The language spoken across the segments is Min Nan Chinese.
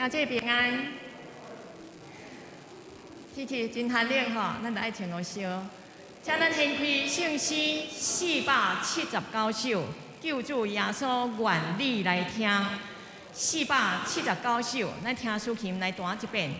兄姊平安。天氣真寒冷吼，咱就愛穿予燒。請咱掀開聖詩479首，救主耶穌願你來聽。479首，咱聽司琴來彈一遍。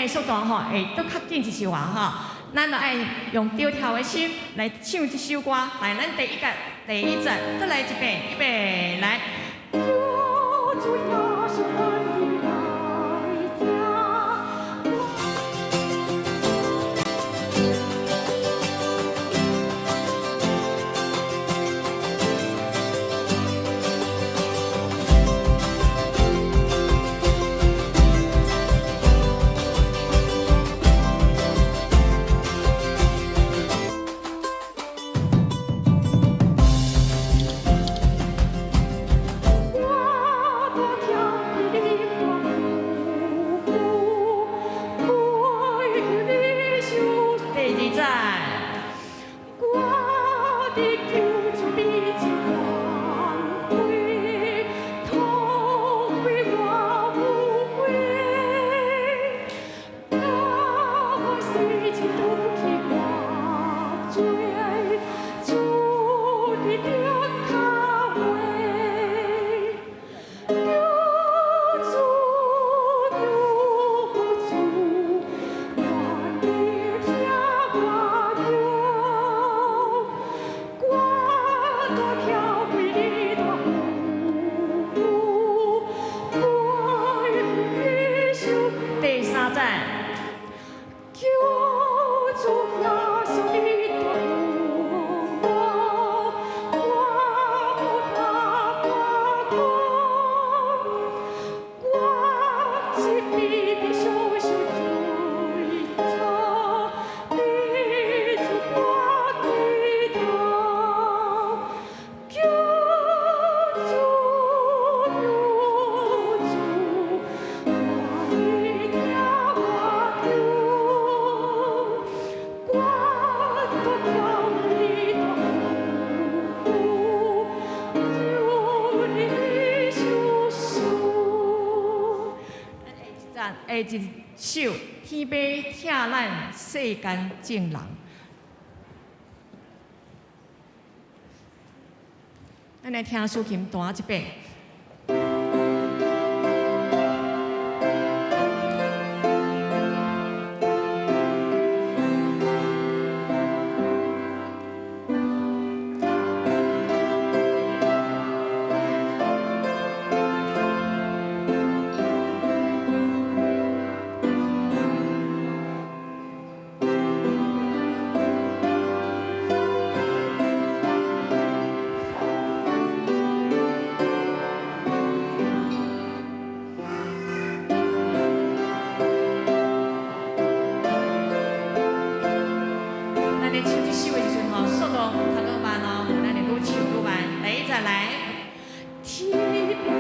速度吼會閣較緊一小仔吼，咱就愛用著跳的心來唱這首歌。來，咱第一個第一節，閣來一遍，預備來。下一首，天父疼咱世間眾人。咱來聽司琴彈一遍。咱咧唱這首的時陣吼，速度較閣慢哦，咱會愈唱愈慢。來，再來。天父。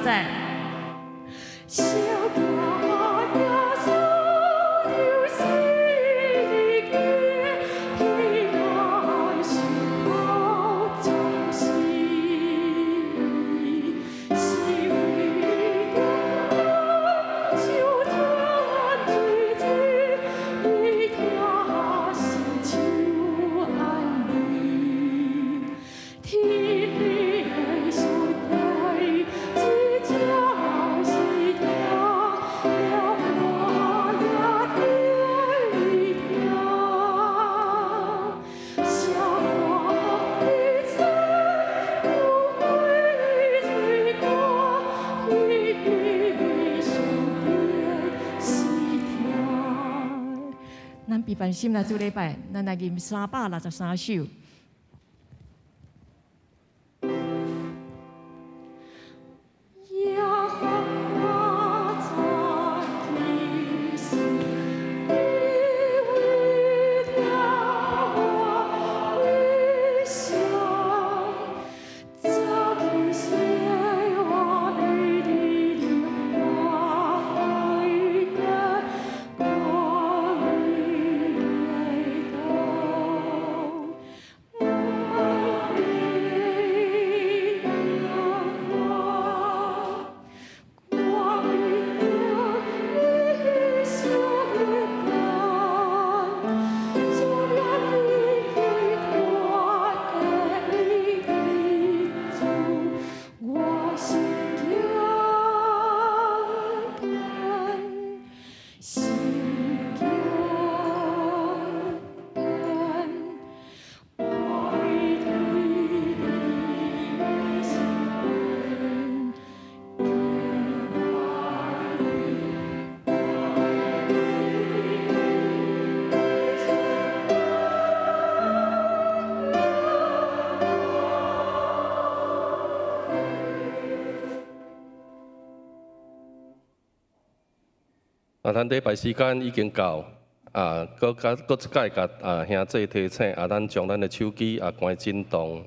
節。小耶穌就是基，平安是靠中心，是為着受全自己，你聽心手安慰，天的順帶，這才是聽，了我也得聽，小我的心不會罪過，你必須是聽。咱備辦心來做禮拜，咱來吟363首。耶和華早起時，你為了我理想，早起時我美麗的愛的光明來到，愛的光，光明的理想的光，照亮你我的主，我心堅定，心堅定，我的心堅啊，咱禮拜時間已經到，啊，閣甲閣一擺共兄姊提醒，啊，咱將咱的手機啊關震動。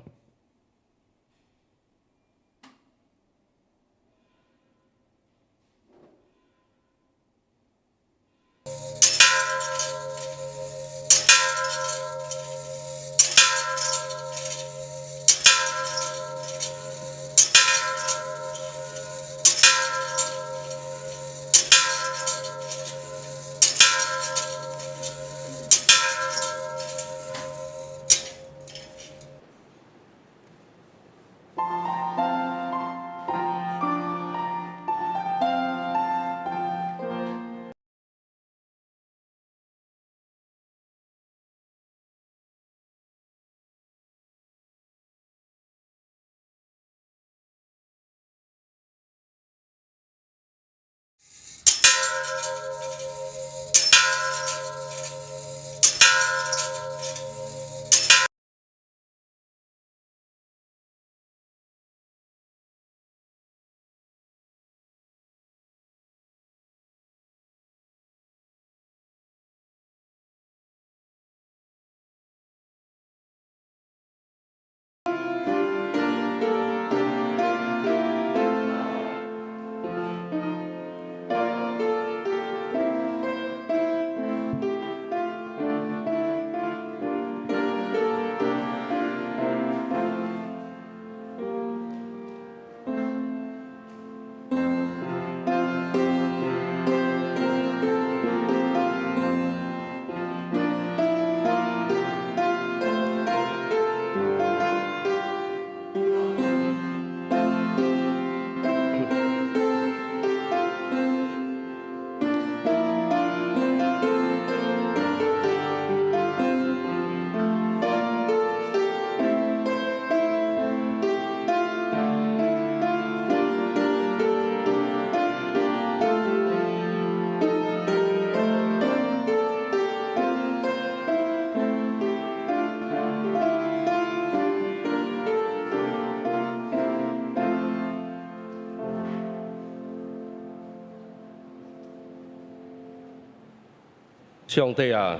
上帝啊，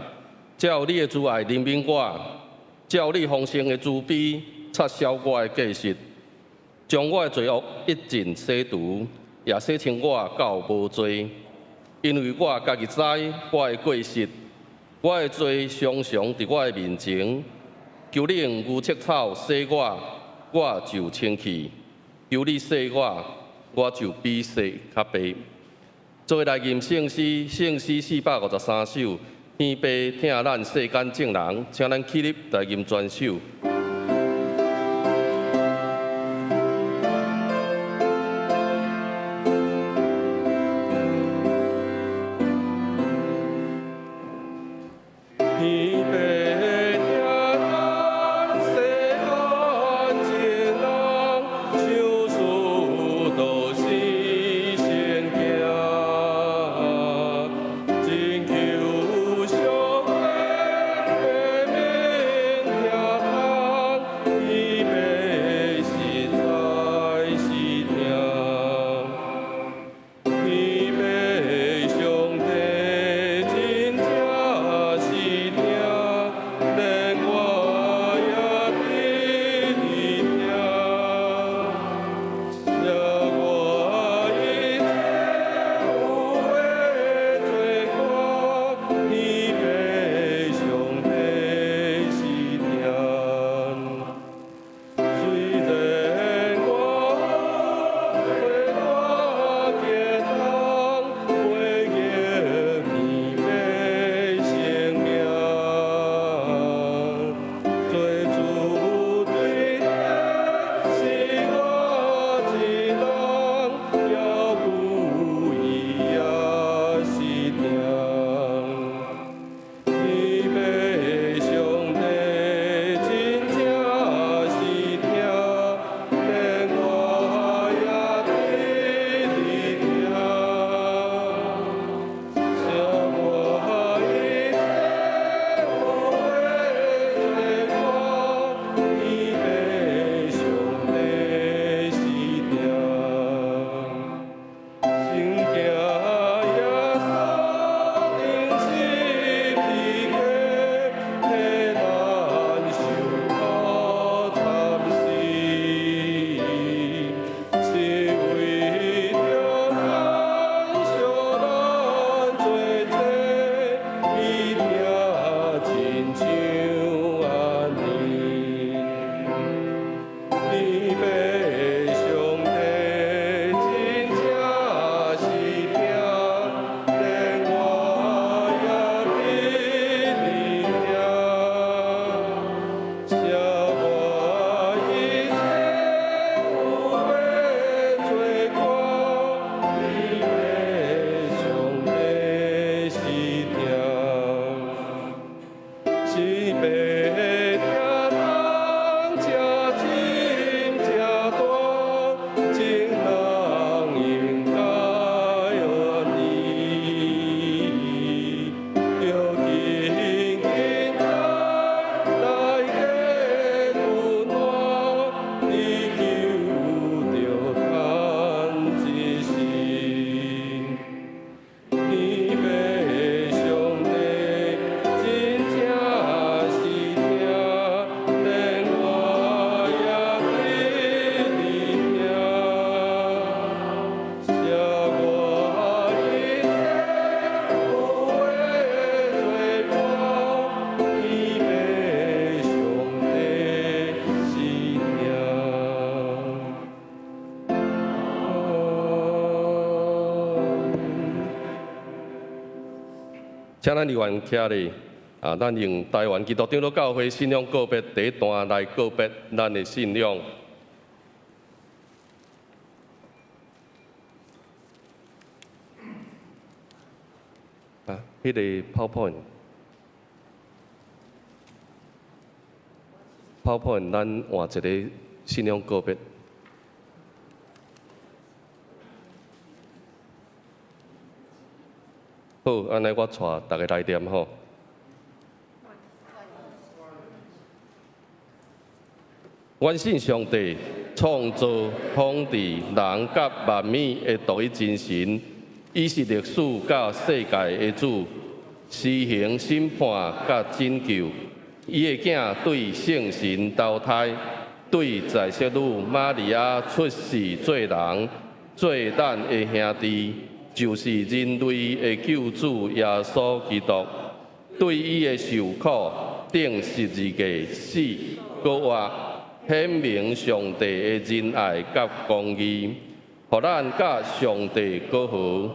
照你的慈愛憐憫我，照你豐盛的慈悲，擦消我的過失。將我的罪惡一盡洗除，也洗清我到無罪。因為我家己知我的過失，我的罪常常佇我的面前。求你用牛溼草洗我，我就清氣；求你洗我，我就比雪較白。做伙來吟聖詩，聖詩453首，天父疼咱世間眾人，請咱起立來吟全首。天父疼咱世間眾人，像司鐸是聖行，真求上帝的名聽通，天父實在是疼。天父上帝真正是疼，連我也得你疼，赦我一切有的罪過，天父上帝是疼。雖然我罪大艱難，袂逆天父聖名。做主對是我一人，猶故伊也是疼。天父上帝真正是疼，連我也得你疼。赦我一切有的罪過，天父上帝是疼。先行耶穌釘十字架，替咱受苦慘死，是為著咱惜咱罪債，伊疼親像按呢。天父上帝真正是疼，連我也得你疼。赦我一切有的罪過，天父上帝是疼。是父疼咱這深這大，眾人應該按呢。著緊緊來來過困難，你求著趁一時。天父上帝真正是疼，連我也得你疼。赦我一切有的罪過，天父上帝是疼。阿們。請咱議員徛咧，啊，咱用台灣基督長老教會信仰告別第一段來告別咱的信仰。啊，彼個 PowerPoint，PowerPoint，咱換一個信仰告別。好，按呢我帶逐家來念吼。阮信上帝創造統治人佮萬物的獨一真神，伊是歷史佮世界的主，施行審判佮拯救。伊的囝對聖神投胎，對對在聖女瑪利亞出世做人，做咱的兄弟，就是人類的救主耶穌基督。對伊的受苦、釘十字架死、閣活，顯明上帝的仁愛佮公義，予咱佮上帝和好。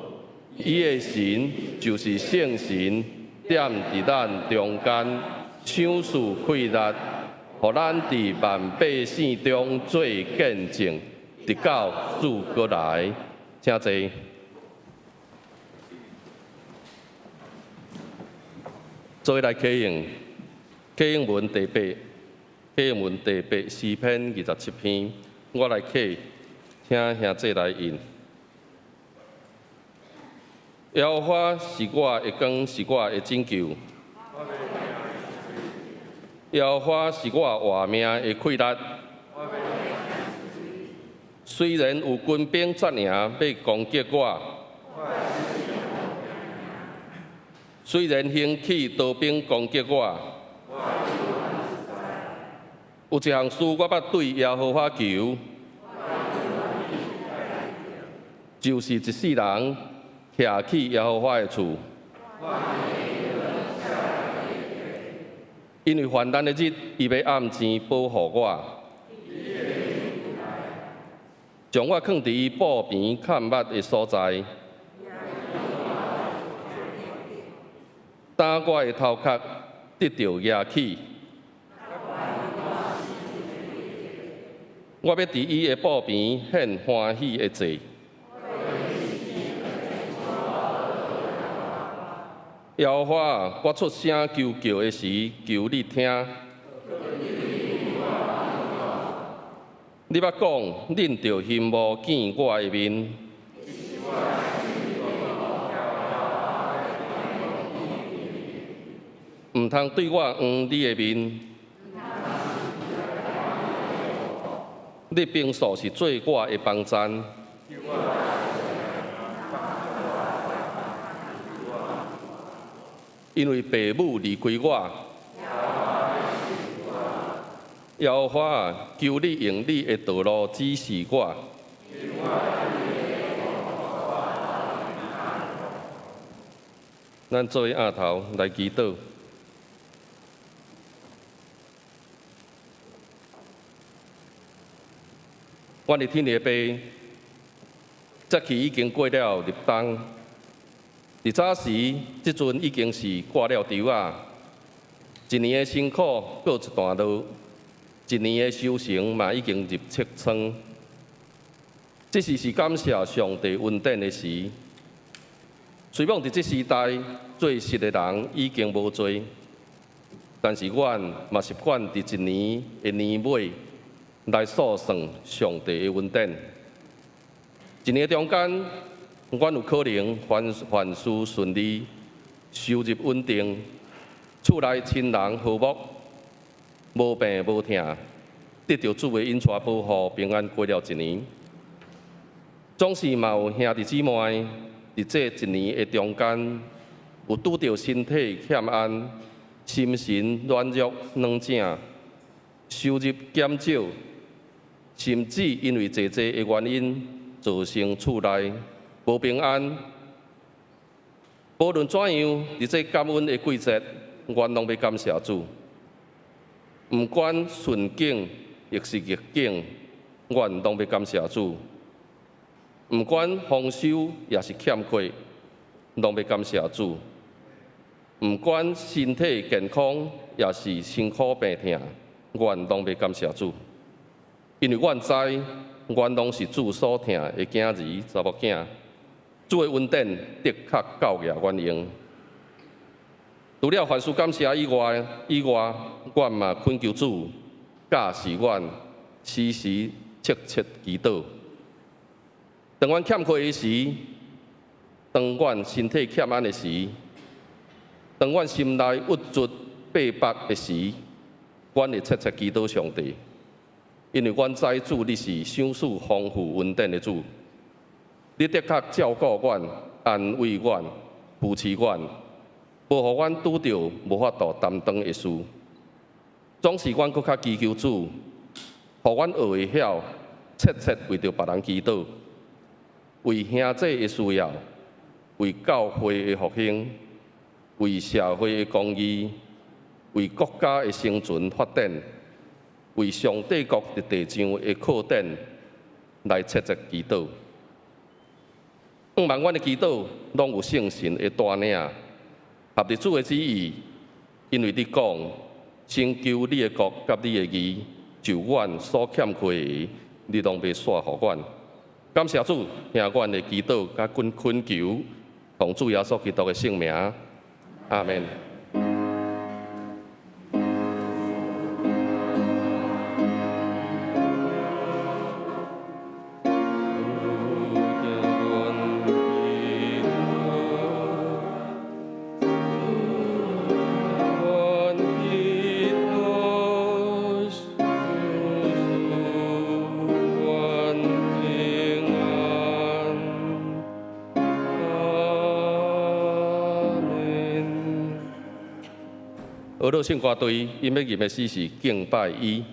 伊的神就是聖神，踮佇咱中間，賞賜氣力，予咱佇萬百姓中做見證，直到主閣來。請坐。做伙來啟用，啟用文第八，啟用文第八詩篇27篇，我來啟，請兄弟來印。耶和華是我的光，是我的拯救。耶和華是我活命的氣力。雖然有軍兵紮營欲攻擊我，雖然興起刀兵攻擊我，有一項事我捌對耶和華求，就是一世人徛去耶和華的厝，因為患難的日，伊欲暗錢保護我，將我囥佇伊布棚崁密的所在，當我的頭殼得著舉起，我欲佇伊的布棚獻歡喜的祭。耶和華，我出聲求救的時，求你聽。你捌講，恁著欣慕見我的面。毋通對我掩你的面。你平素是做我的幫贊。因為父母離開我，耶和華，求你用你的道路指示我。咱做伙徛頭來祈禱。阮的天父爸，節期已經過了入冬。佇早時，這陣已經是掛了稻仔，一年的辛苦告一段落，一年的收成嘛已經入穀倉。這時是感謝上帝恩典的時。雖罔佇這時代做實的人已經無濟，但是阮嘛習慣佇一年的年尾來數算上帝的恩典。一年中間，阮有可能凡凡事順利，收入穩定，厝內親人和睦，無病無疼，得著主的恩帶保護，平安過了一年。總是嘛有兄弟姊妹佇這一年的中間，有拄著身體欠安、心神軟弱軟正、收入減少，甚至因為濟濟的原因，造成厝內無平安。無論怎樣，佇這感恩的季節，阮攏欲感謝主。毋管順境抑是逆境，阮攏欲感謝主。毋管豐收抑是欠缺，攏欲感謝主。毋管身體健康抑是辛苦病痛，阮攏欲感謝主。因為阮知，阮攏是主所疼的囝兒、查某囝。主的恩典的確夠額阮用。除了凡事感謝以外，阮嘛懇求主教示阮時時切切祈禱。當阮欠缺的時，當阮身體欠安的時，當阮心內鬱卒逼迫的時，阮會切切祈禱上帝，因為阮知主你是賞賜豐富恩典的主，你的確照顧阮、安慰阮、扶持阮，無予阮拄著無法度擔當的事。總是阮閣較祈求主，予阮學會曉切切為著別人祈禱，為兄弟的需要，為教會的復興，為社會的公義，為國家的生存發展，為上帝國佇地上的擴展來切切祈禱。向望阮的祈禱攏有聖神的帶領，合佇主的旨意，因為你講，先求你的國佮你的義，就阮所欠缺的，你攏欲紲予阮。感謝主，聽阮的祈禱佮懇求，奉主耶穌基督的聖名，阿們。俄羅聖歌隊，𪜶欲吟的詩是敬拜伊。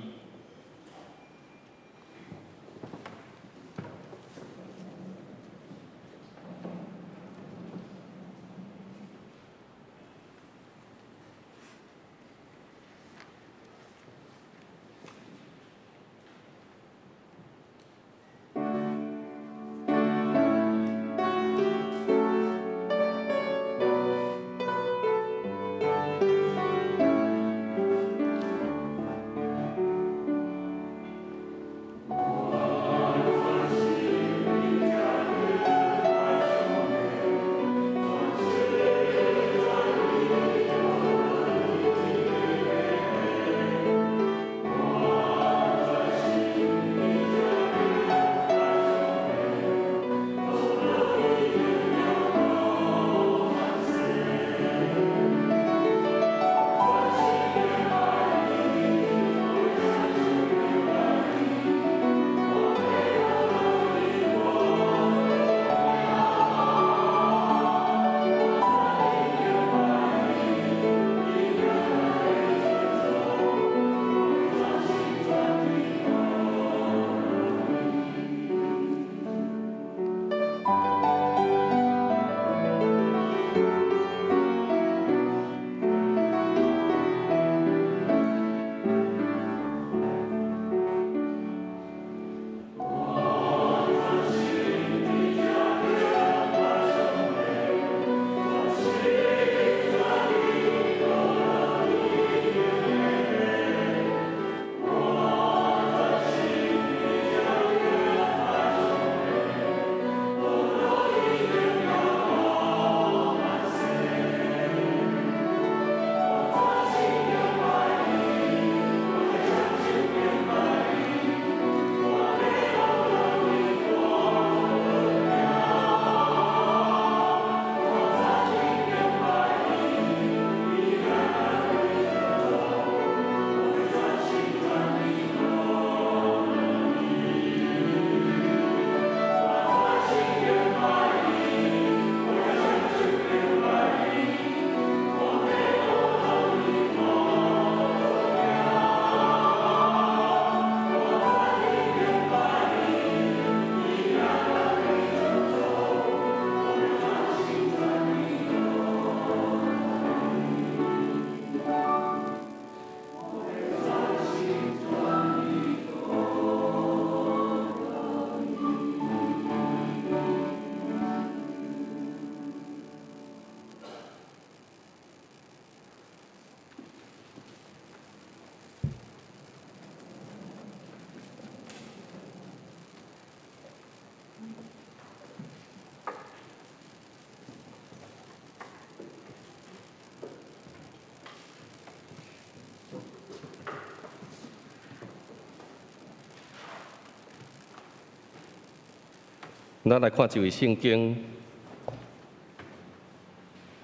咱來看這位聖經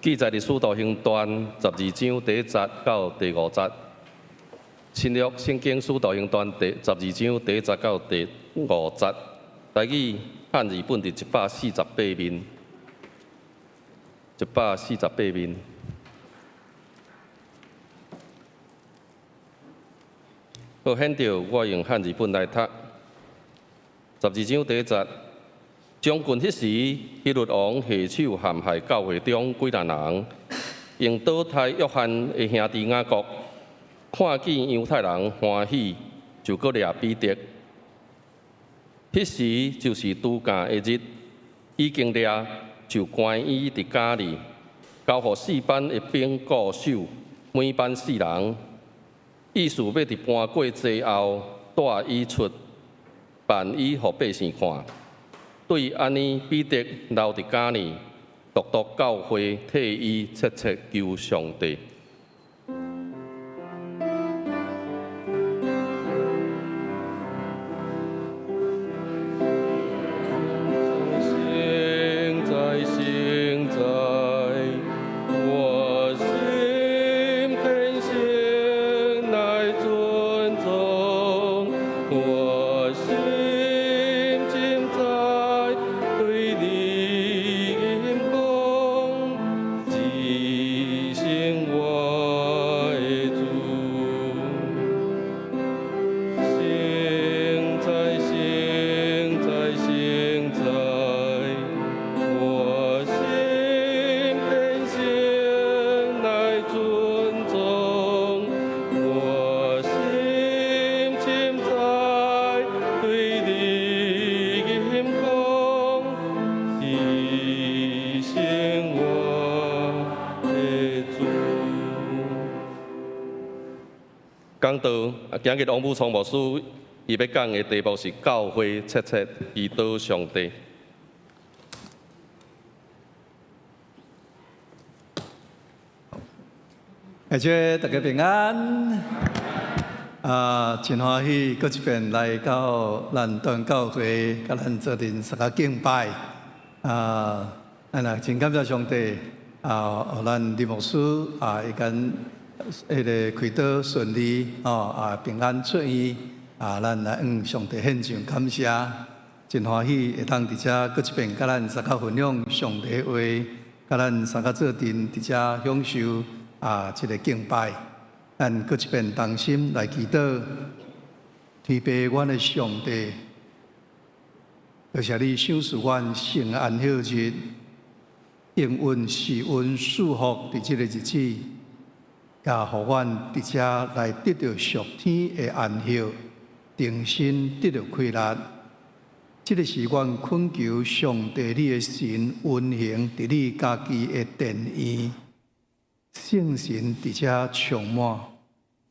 記載佇使徒行傳十二章第一節到第五節。新約聖經使徒行傳第十二章第一節到第五節，台語漢字本佇148面，148面。好，現在我用漢字本來讀。12章第一節，將近彼時，希律王下手陷害教會中幾若人，用刀刣約翰的兄弟雅各，看見猶太人歡喜，就閣掠彼得。彼時就是除酵的日，已經掠，就關伊佇監裡，交予四班的兵顧守，每班四人。意思欲佇搬過節後帶伊出，辦伊予百姓看。對按呢，彼得留佇監裡，獨獨教會替伊切切求上帝。聖哉，聖哉，我心虔誠來尊崇，我心深知對你講，至聖我的主。聖哉，聖哉，聖哉，我心虔誠來尊崇，我心深知對你講，至聖我的主。講道啊，今日王武聰牧師伊欲講的題目是教會切切祈禱上帝。下晝大家平安。啊，真歡喜，閣一遍來到咱團教會，佮咱做陣相共敬拜。啊，咱也真感謝上帝，啊，予咱林牧師啊，伊間彼个開刀順利，哦，啊，平安出院。啊，咱來向上帝獻上感謝。真歡喜會當佇遮閣一遍佮咱相共分享上帝話，佮咱相共做陣佇遮享受啊，這个敬拜。咱閣一遍同心來祈禱，天父阮的上帝，多謝你賞賜阮聖安息日，應允施恩賜福佇這个日子，也予阮佇遮來得著屬天的安息，重新得著氣力。這个是阮懇求上帝你的神運行佇你家己的殿院，聖神佇遮充滿，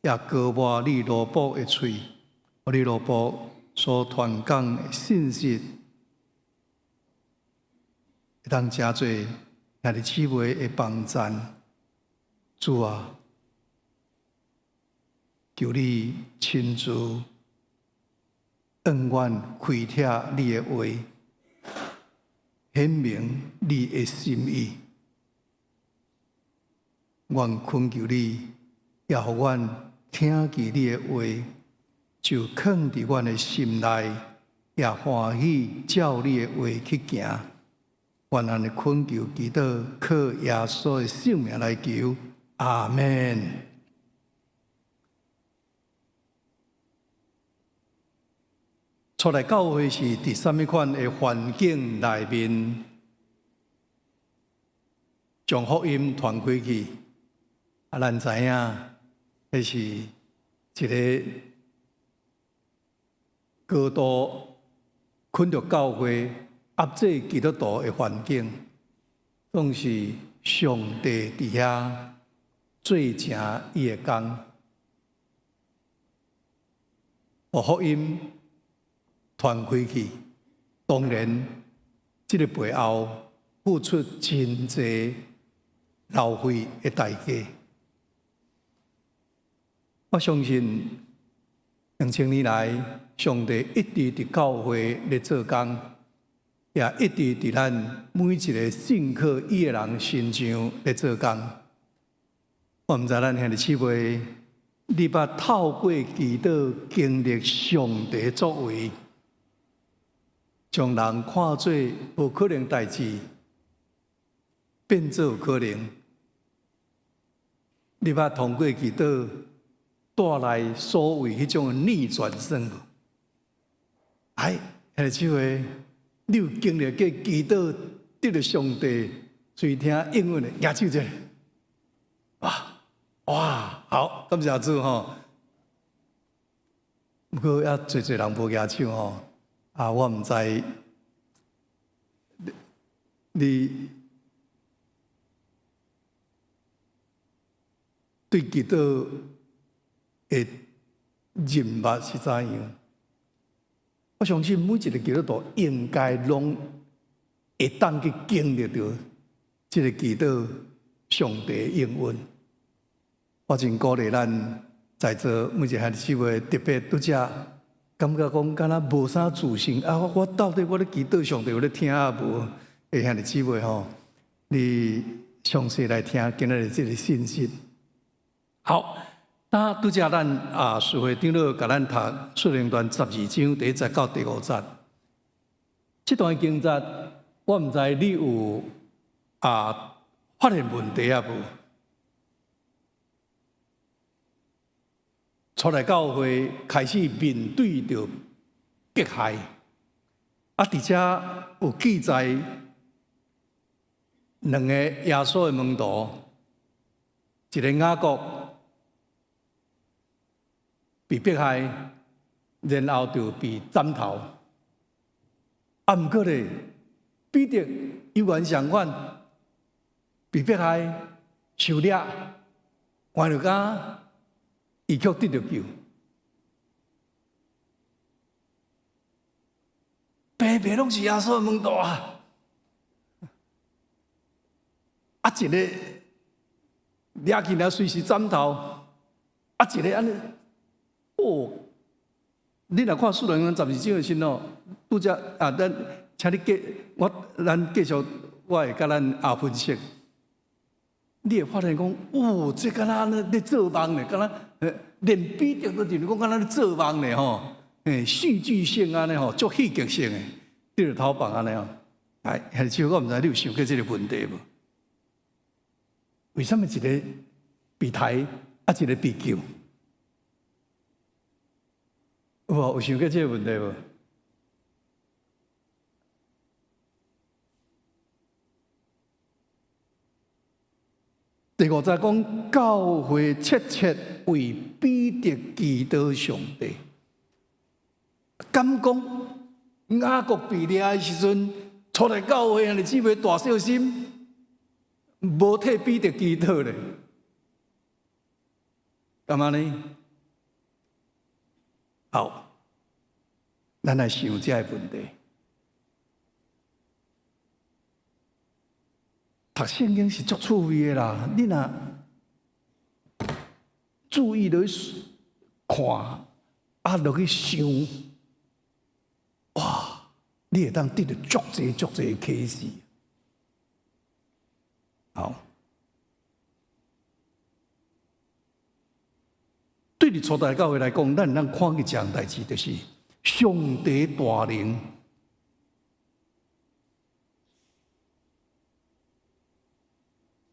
也膏抹你奴僕的喙，予你奴僕所傳講的信息，會當誠濟兄弟姊妹的幫贊。主啊，求你親自向阮開拓你的話，顯明你的心意。阮懇求你，也予阮聽見你的話，就囥佇阮的心內，也歡喜照你的話去行。阮按呢懇求祈禱，靠耶穌的聖名來求，阿們。初來教會是佇啥物款的環境內面，將福音傳開去？啊，咱知影，彼是一个高度困著教會、壓制基督徒的環境，總是上帝佇遐做成伊的工，予福音傳開去。當然，這个背後付出真濟流血的代價。我相信2000年來，上帝一直佇教會咧做工，也一直佇咱每一个信靠伊的人身上咧做工。我毋知咱兄弟姊妹，你捌透過祈禱經歷上帝作為，將人看做無可能代誌，變做有可能。你捌通過祈禱帶帶來所謂彼種逆轉勝。哎，兄弟姊妹，你有經歷過祈禱得著上帝垂聽應允的？舉手者。哇哇，好，感謝主吼。毋過猶濟濟人無舉手吼，啊，我毋知你對祈禱的認捌是怎樣？我相信每一個基督徒應該攏會當去經歷著這个祈禱上帝應允。我真鼓勵咱在座每一個兄弟姊妹，特別拄才感覺講敢若無啥自信啊！我到底我咧祈禱上帝有咧聽啊無？的兄弟姊妹吼，你詳細來聽今仔日這个信息。好，那拄才咱啊，蘇會長老共咱讀《使徒行傳》12章第一節到第五節。這段經節，我毋知你有啊發現問題啊無？初來教會開始面對著迫害，啊，佇遮有記載兩个耶穌的門徒，一个雅各被迫害，然後就被斬頭。啊，毋過咧，彼得猶原相款，被迫害、受掠、關入監，伊卻得著救。白白攏是耶穌的門徒啊！啊，一个掠起來隨時斬頭，啊，一个按呢，哦，你若看《使徒行傳》12章的時吼，拄才啊，咱請你繼我，咱繼續，我會共咱後分析。你會發現講，哦，這敢若按呢咧做夢呢，敢若連彼得都認為講敢若咧做夢呢吼，戲劇性按呢吼，足戲劇性的，佇咧頭房按呢吼。哎，兄弟，我毋知你有想過這个問題無？為啥物一个被刣，啊一个被救？有無？有想過這个問題無？第五節講，教會切切為彼得祈禱上帝。敢講雅各被掠的時陣，初來教會兄弟姊妹大小心，無替彼得祈禱咧。敢按呢？好，咱來想這个問題。讀聖經是足趣味的啦，你若注意落去看，啊落去想，哇！你會當得著足濟足濟啟示。好，對佇初代教會來講，咱會當看見一項代誌，就是上帝大能。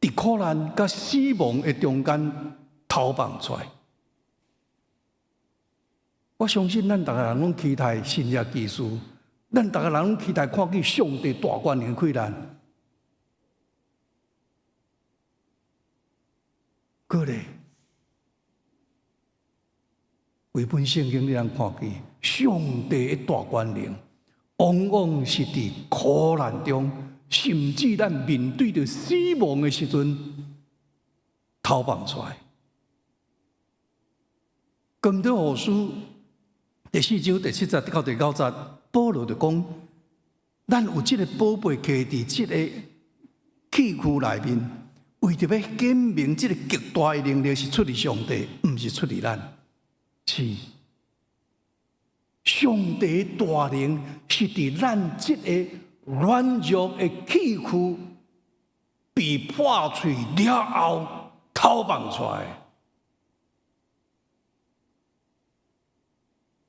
佇苦難佮死亡的中間投放出來，我相信咱逐个人攏期待神蹟奇事，咱逐个人攏期待看見上帝大權能開咱。閣咧，規本聖經你通看見上帝的大權能，往往是佇苦難中。甚至咱面對著死亡的時陣，投放出來。哥林多後書第四章第七節到第九節，保羅就講：咱有這个寶貝藏佇這个器具內面，為著欲顯明這个極大的能力是出自上帝，毋是出自咱。是上帝大能是佇咱這个軟弱的器具被破碎了後，投放出來。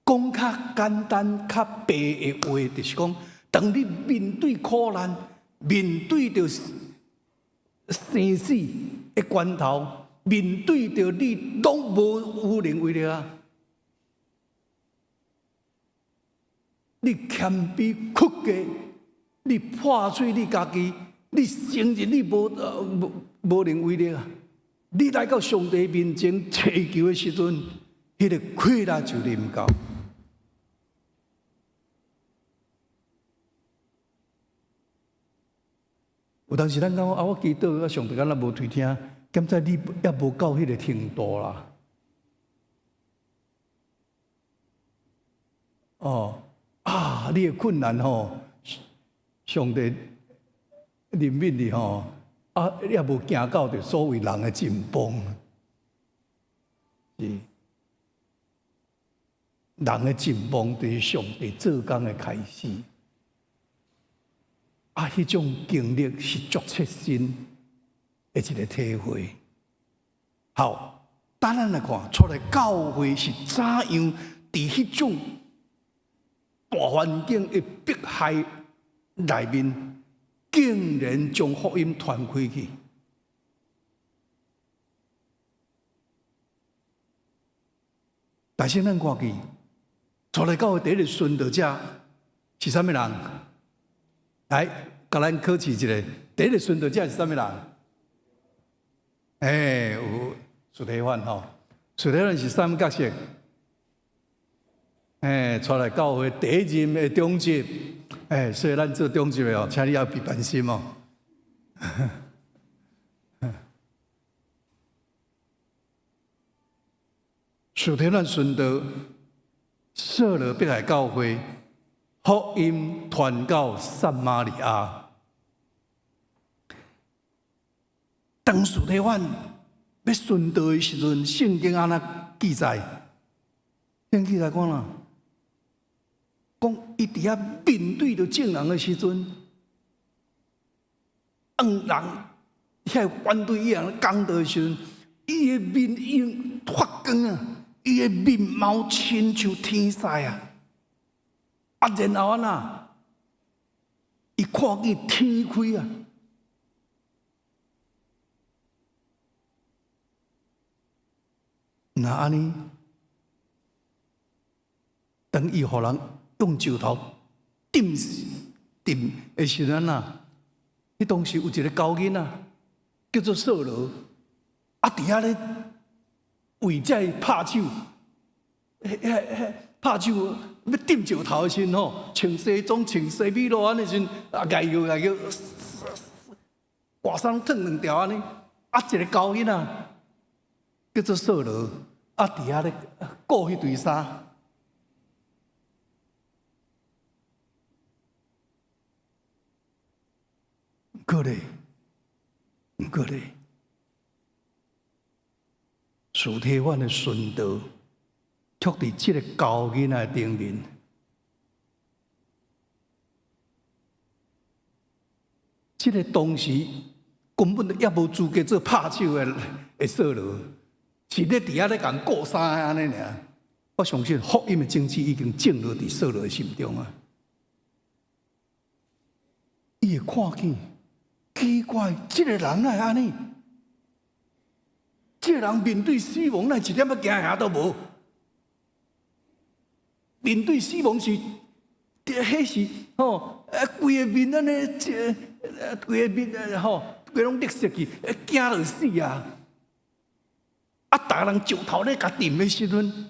講較簡單、較白的話，就是講，當你面對苦難、面對著生死的關頭，面對著你攏無無能為力啊！你謙卑屈低，你破碎你家己，你承認你無能為力啊！你來到上帝面前祈求的時陣，彼個氣力就臨到。有當時咱講啊，我祈禱，上帝敢若無垂聽，敢知你猶無到彼個程度啦。哦，啊，你的困難吼，上帝憐憫你吼，啊，你猶無行到著所謂人的盡崩，是人的盡崩，就是上帝做工的開始。啊，彼種經歷是足切身的一個體會。好，等咱來看，初代教會是怎樣佇彼種大環境的迫害內面，竟然將福音傳開去。但是咱看見，初代教會第一個殉道者是啥物人？來，共咱考試一下，第一個殉道者是啥物人？欸，有司提反吼，司提反是啥物角色？欸，初代教會第一任的長執，欸，所以咱做長執的哦，請你要備關心哦。司提反殉道，掃羅迫害教會。福音傳到撒瑪利亞。當司提反欲殉道的時陣，聖經按怎記載？聖經記載講啦，講伊佇遐面對著眾人的時陣，當人遐反對伊人講道的時陣，伊的面已經發光啊，伊的面貌親像天使啊！啊，然後按怎？伊看見天開啊！若按呢，當伊予人用石頭釘死、釘的時陣啊，彼當時有一個狗囡仔叫做掃羅，啊，佇遐咧為這个拍手，彼拍手。欲釘石頭的時陣吼，穿西裝穿西米露按呢時陣，啊，徭叫徭叫，外衫脫兩條按呢，啊，一個狗囡仔叫做掃羅，啊，佇遐咧顧彼堆衫。毋過咧，毋過咧，司提反的殉道。卻佇這个狗囡仔頂面，這个當時根本都猶無資格做拍手的的掃羅，是咧佇遐咧共顧衫按呢爾。我相信福音的種子已經種落佇掃羅的心中啊！伊會看見奇怪，這个人哪會按呢？這个人面對死亡，哪一點仔驚嚇都無。面對死亡是，彼是吼，啊，規个面按呢，這規個面吼，規攏綠色去，驚著死啊！啊，逐人石頭咧共釘的時陣，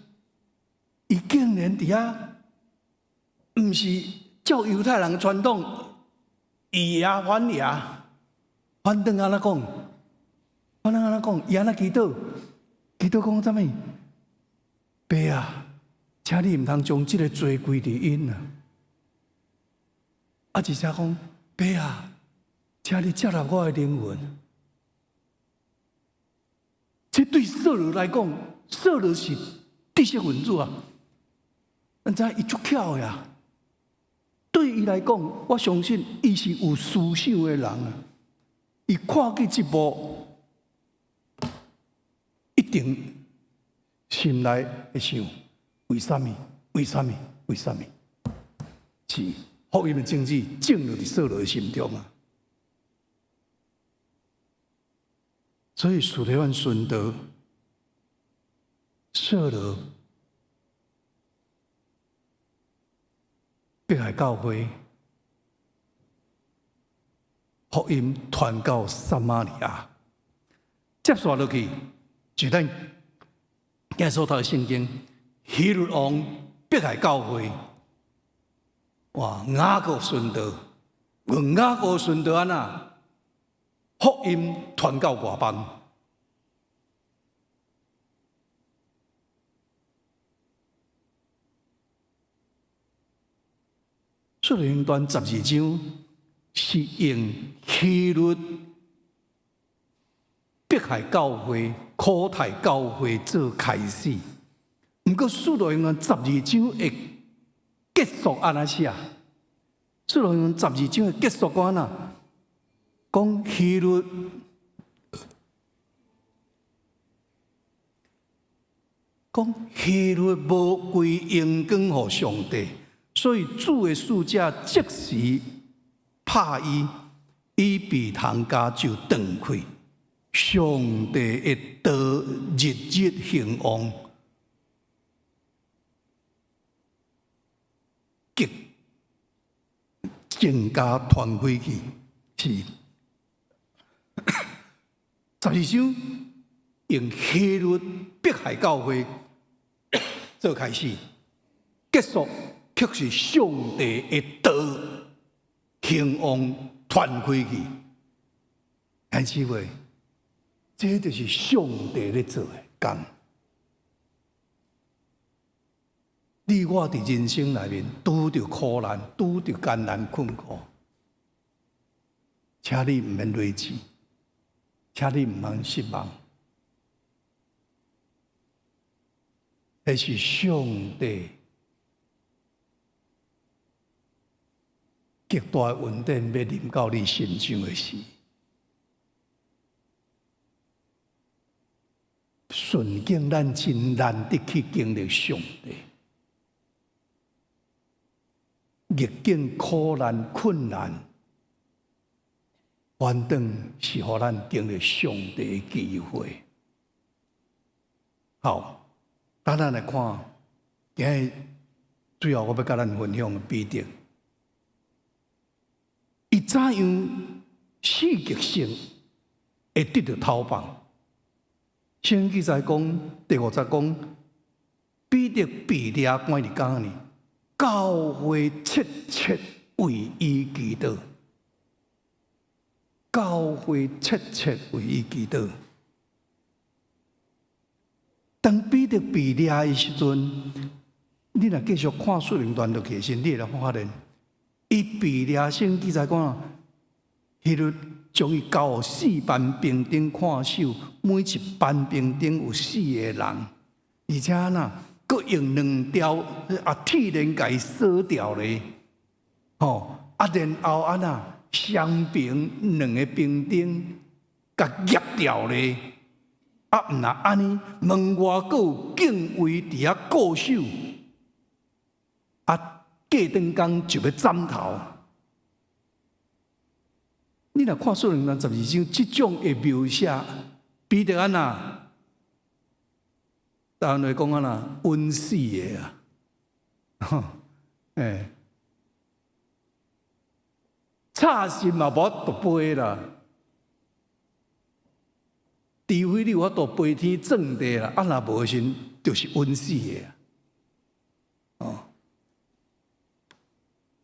伊竟然佇遐，毋是照猶太人傳統，以牙還牙，反轉按怎講？反轉按怎講？伊按怎祈禱？祈禱講啥物？爸啊！請你毋通將這个罪歸佇𪜶啊！啊，而且講，爸啊，請你接納我的靈魂。這對掃羅來講，掃羅是知識分子啊，咱知伊足巧的啊。對伊來講，我相信伊是有思想的人啊。伊看見這幕，一定心內會想：為啥物？為啥物？為啥物？是福音的種子種落佇掃羅的心中啊！所以司提反殉道，掃羅迫害教會，福音傳到撒瑪利亞。接續落去，就咱今日所讀的聖經，希律王迫害教會，哇，雅各殉道，問雅各殉道按怎？福音傳到外邦。使徒行傳十二章是用希律迫害教會、苦待教會做開始。毋過使徒行傳十二章的結束按怎寫？使徒行傳十二章的結束講按怎？講希律，講希律無歸榮光予上帝，所以主的使者即時拍伊，伊鼻頭頰就斷開。上帝的道日日興旺，極增加傳開去，是十二章用希律迫害教會做開始，結束卻是上帝的道興旺傳開去。但是話，這就是上帝咧做的工。你我佇人生內面拄著苦難、拄著艱難困苦，請你毋免累志，請你毋通失望。彼是上帝極大的恩典，欲臨到你身上的時，順境咱真難得去經歷上帝，逆境苦難困難，反轉是予咱經歷上帝的機會。好，等咱來看，今日最後我欲佮咱分享的彼得，伊怎樣戲劇性會得著頭放？聖經記載講，第五節講，彼得被掠關佇監裡，教會切切為伊祈禱，教會切切為伊祈禱。當彼得被掠的時陣，你若繼續看使徒行傳落去的時，你會來發現，伊被掠，聖經記載講，彼日將伊交予四班兵丁看守，每一班兵丁有四個人，而且呐，閣用兩條啊鐵鏈共伊鎖牢咧，吼啊，然後按怎雙邊兩个兵丁共攑牢咧，啊，毋若按呢，門外閣有警衛佇遐固守，啊，過轉工就欲斬頭。你若看使徒行傳十二章，這種的描寫，彼得按怎？台灣話講按怎？穩死的啊！欸，插心嘛無法度飛啦，除非你有法度飛天鑽地啦，啊若無時，就是穩死的啊！哦，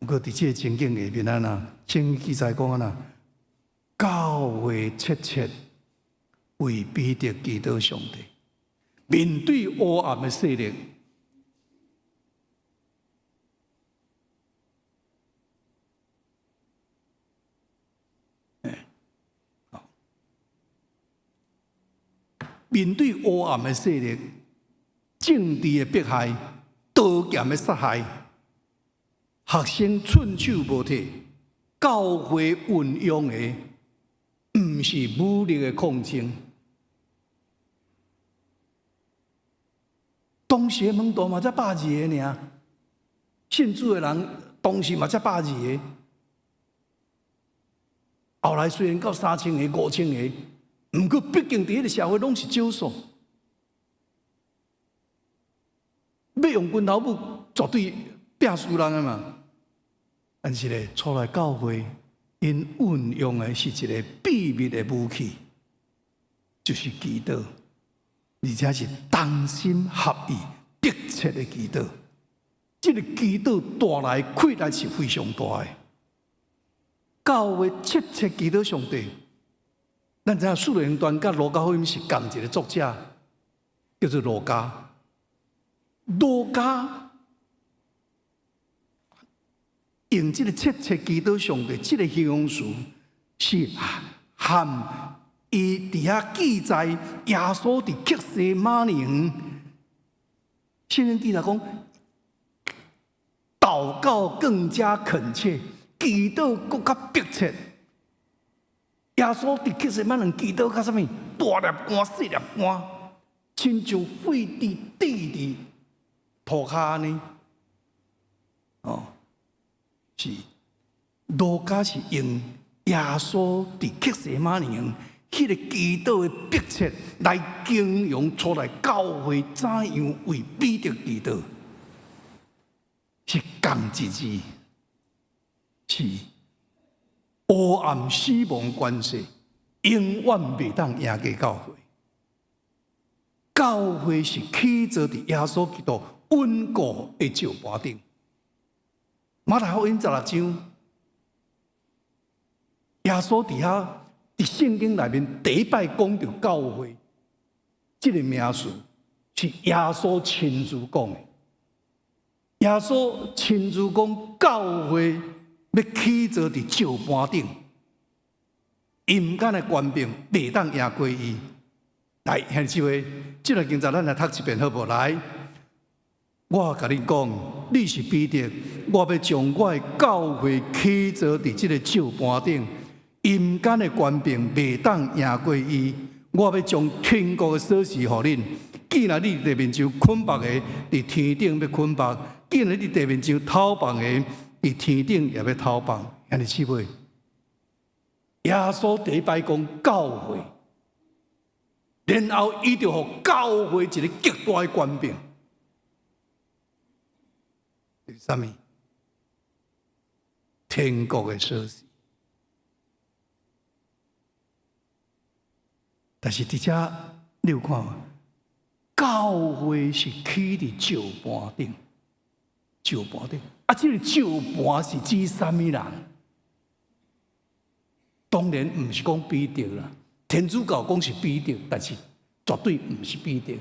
毋過佇這个情景下面按怎？聖經記載講按怎？教會切切為彼得祈禱上帝，面對黑暗的勢力，欸，面對黑暗的勢力、政治的迫害、刀劍的殺害，學生寸手無退，教會運用的毋是武力的抗爭。當時的門徒嘛才百二个爾，信主的人當時嘛才百二个。後來雖然到3000个、5000个，毋過畢竟佇彼個社會攏是少數，欲用拳頭武絕對拚輸人的嘛。但是咧，初來教會，𪜶運用的是一个秘密的武器，就是祈禱，而且是同心合意、迫切的祈禱。這个祈禱帶來氣力是非常大的。教會切切祈禱上帝，咱知影使徒行傳佮路加福音是仝一个作者，叫做路加。路加用這个切切祈禱上帝這个形容詞，是含伊佇遐記載耶穌佇客西馬尼園，聖經記載講，禱告更加懇切，祈禱閣較迫切。耶穌佇客西馬尼園祈禱較啥物？大粒汗、細粒汗，親像血滴滴佇塗跤按呢。哦，是路加是用耶穌佇客西馬尼園彼个祈禱的迫切來形容初代教會怎樣為彼得祈禱，是仝一字，是黑暗死亡權勢永遠袂當贏過教會。教會是起造佇耶穌基督穩固的石盤頂。馬太福音十六章，耶穌佇遐佇聖經內面第一擺講著教會這个名詞，是耶穌親自講的。耶穌親自講教會欲起造佇石盤頂，陰間的權柄袂當贏過伊。來，兄弟姊妹，這段經節咱來讀一遍好無？來，我共你講，你是彼得，我欲將我的教會起造佇這个石盤頂，陰間的權柄袂當贏過伊。我欲將天國的鎖匙予恁。既然你佇地面上捆縛的，佇天頂欲捆縛；既然你佇地面上透放的，佇天頂也欲透放。兄弟姊妹，耶穌第一擺講教會，然後伊就予教會一个極大的權柄，是啥物？天國的鎖匙。但是佇遮你有看無？教會是起佇石盤頂，石盤頂。啊，這个石盤是指啥物人？當然毋是講彼得啦，天主教講是彼得，但是絕對毋是彼得。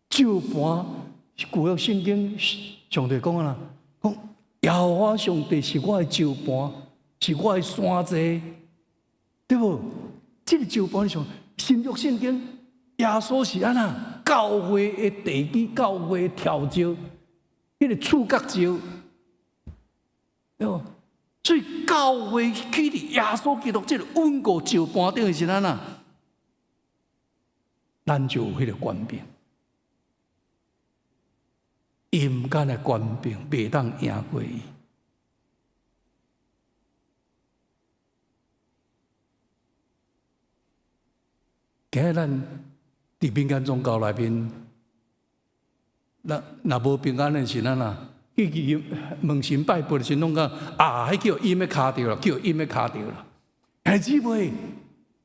石盤是舊約聖經上帝講啊啦，講耶和華上帝是我的石盤，是我的山寨，對無？這个石盤上新約聖經耶穌是按怎？教會的地基，教會的柱石，彼个柱角石，對無？所以教會起佇耶穌基督這个穩固石盤頂的時陣啊，咱就有彼个權柄，陰間的權柄袂當贏過伊。今日咱佇民間宗教內面，若若無平安的時陣啊，去去問神拜佛的時陣，攏講啊，彼叫陰的跤著啦，叫陰的跤著啦。兄弟姊妹，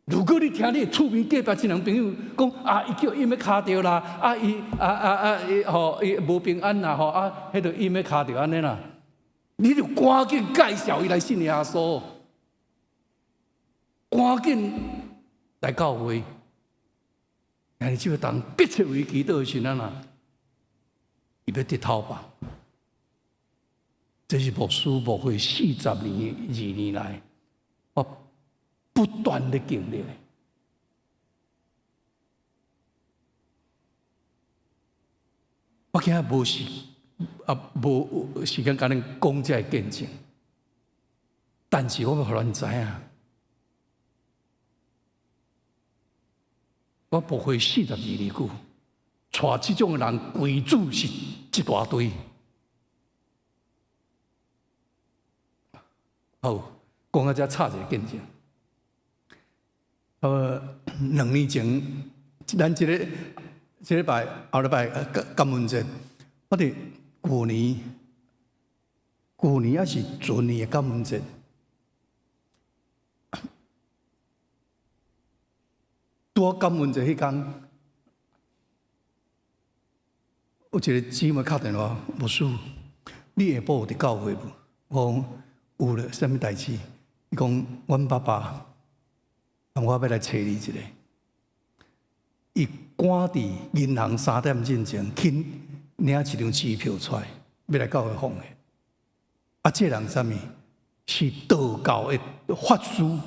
如果你聽你的厝邊隔壁親人朋友講啊，伊叫陰的跤著啦，啊伊啊啊啊伊吼伊無平安啦吼啊，彼著陰的跤著按呢啦，你就趕緊介紹伊來信耶穌，趕緊來教會。兄弟姊妹，當迫切為祈禱的時陣啊，伊欲得透放。這是牧師牧會四十年、二年來，我不斷的經歷。我今仔無時啊，無時間共恁講這个見證，但是我欲予恁知影，我牧會42年久，帶這種的人歸主是一大堆。好，講到這插一个見證。2年前，咱這個禮拜後禮拜感恩節，我佇舊年，舊年抑是前年的感恩節，拄好感恩節彼工，有一個姊妹敲電話，牧師，你下晡有佇教會無？我講有咧，啥物代誌？伊講，阮爸爸，我欲來揣你一下。伊趕佇銀行3點進前去領一張支票出來，欲來教會奉獻。啊，這人啥物？是道教的法師。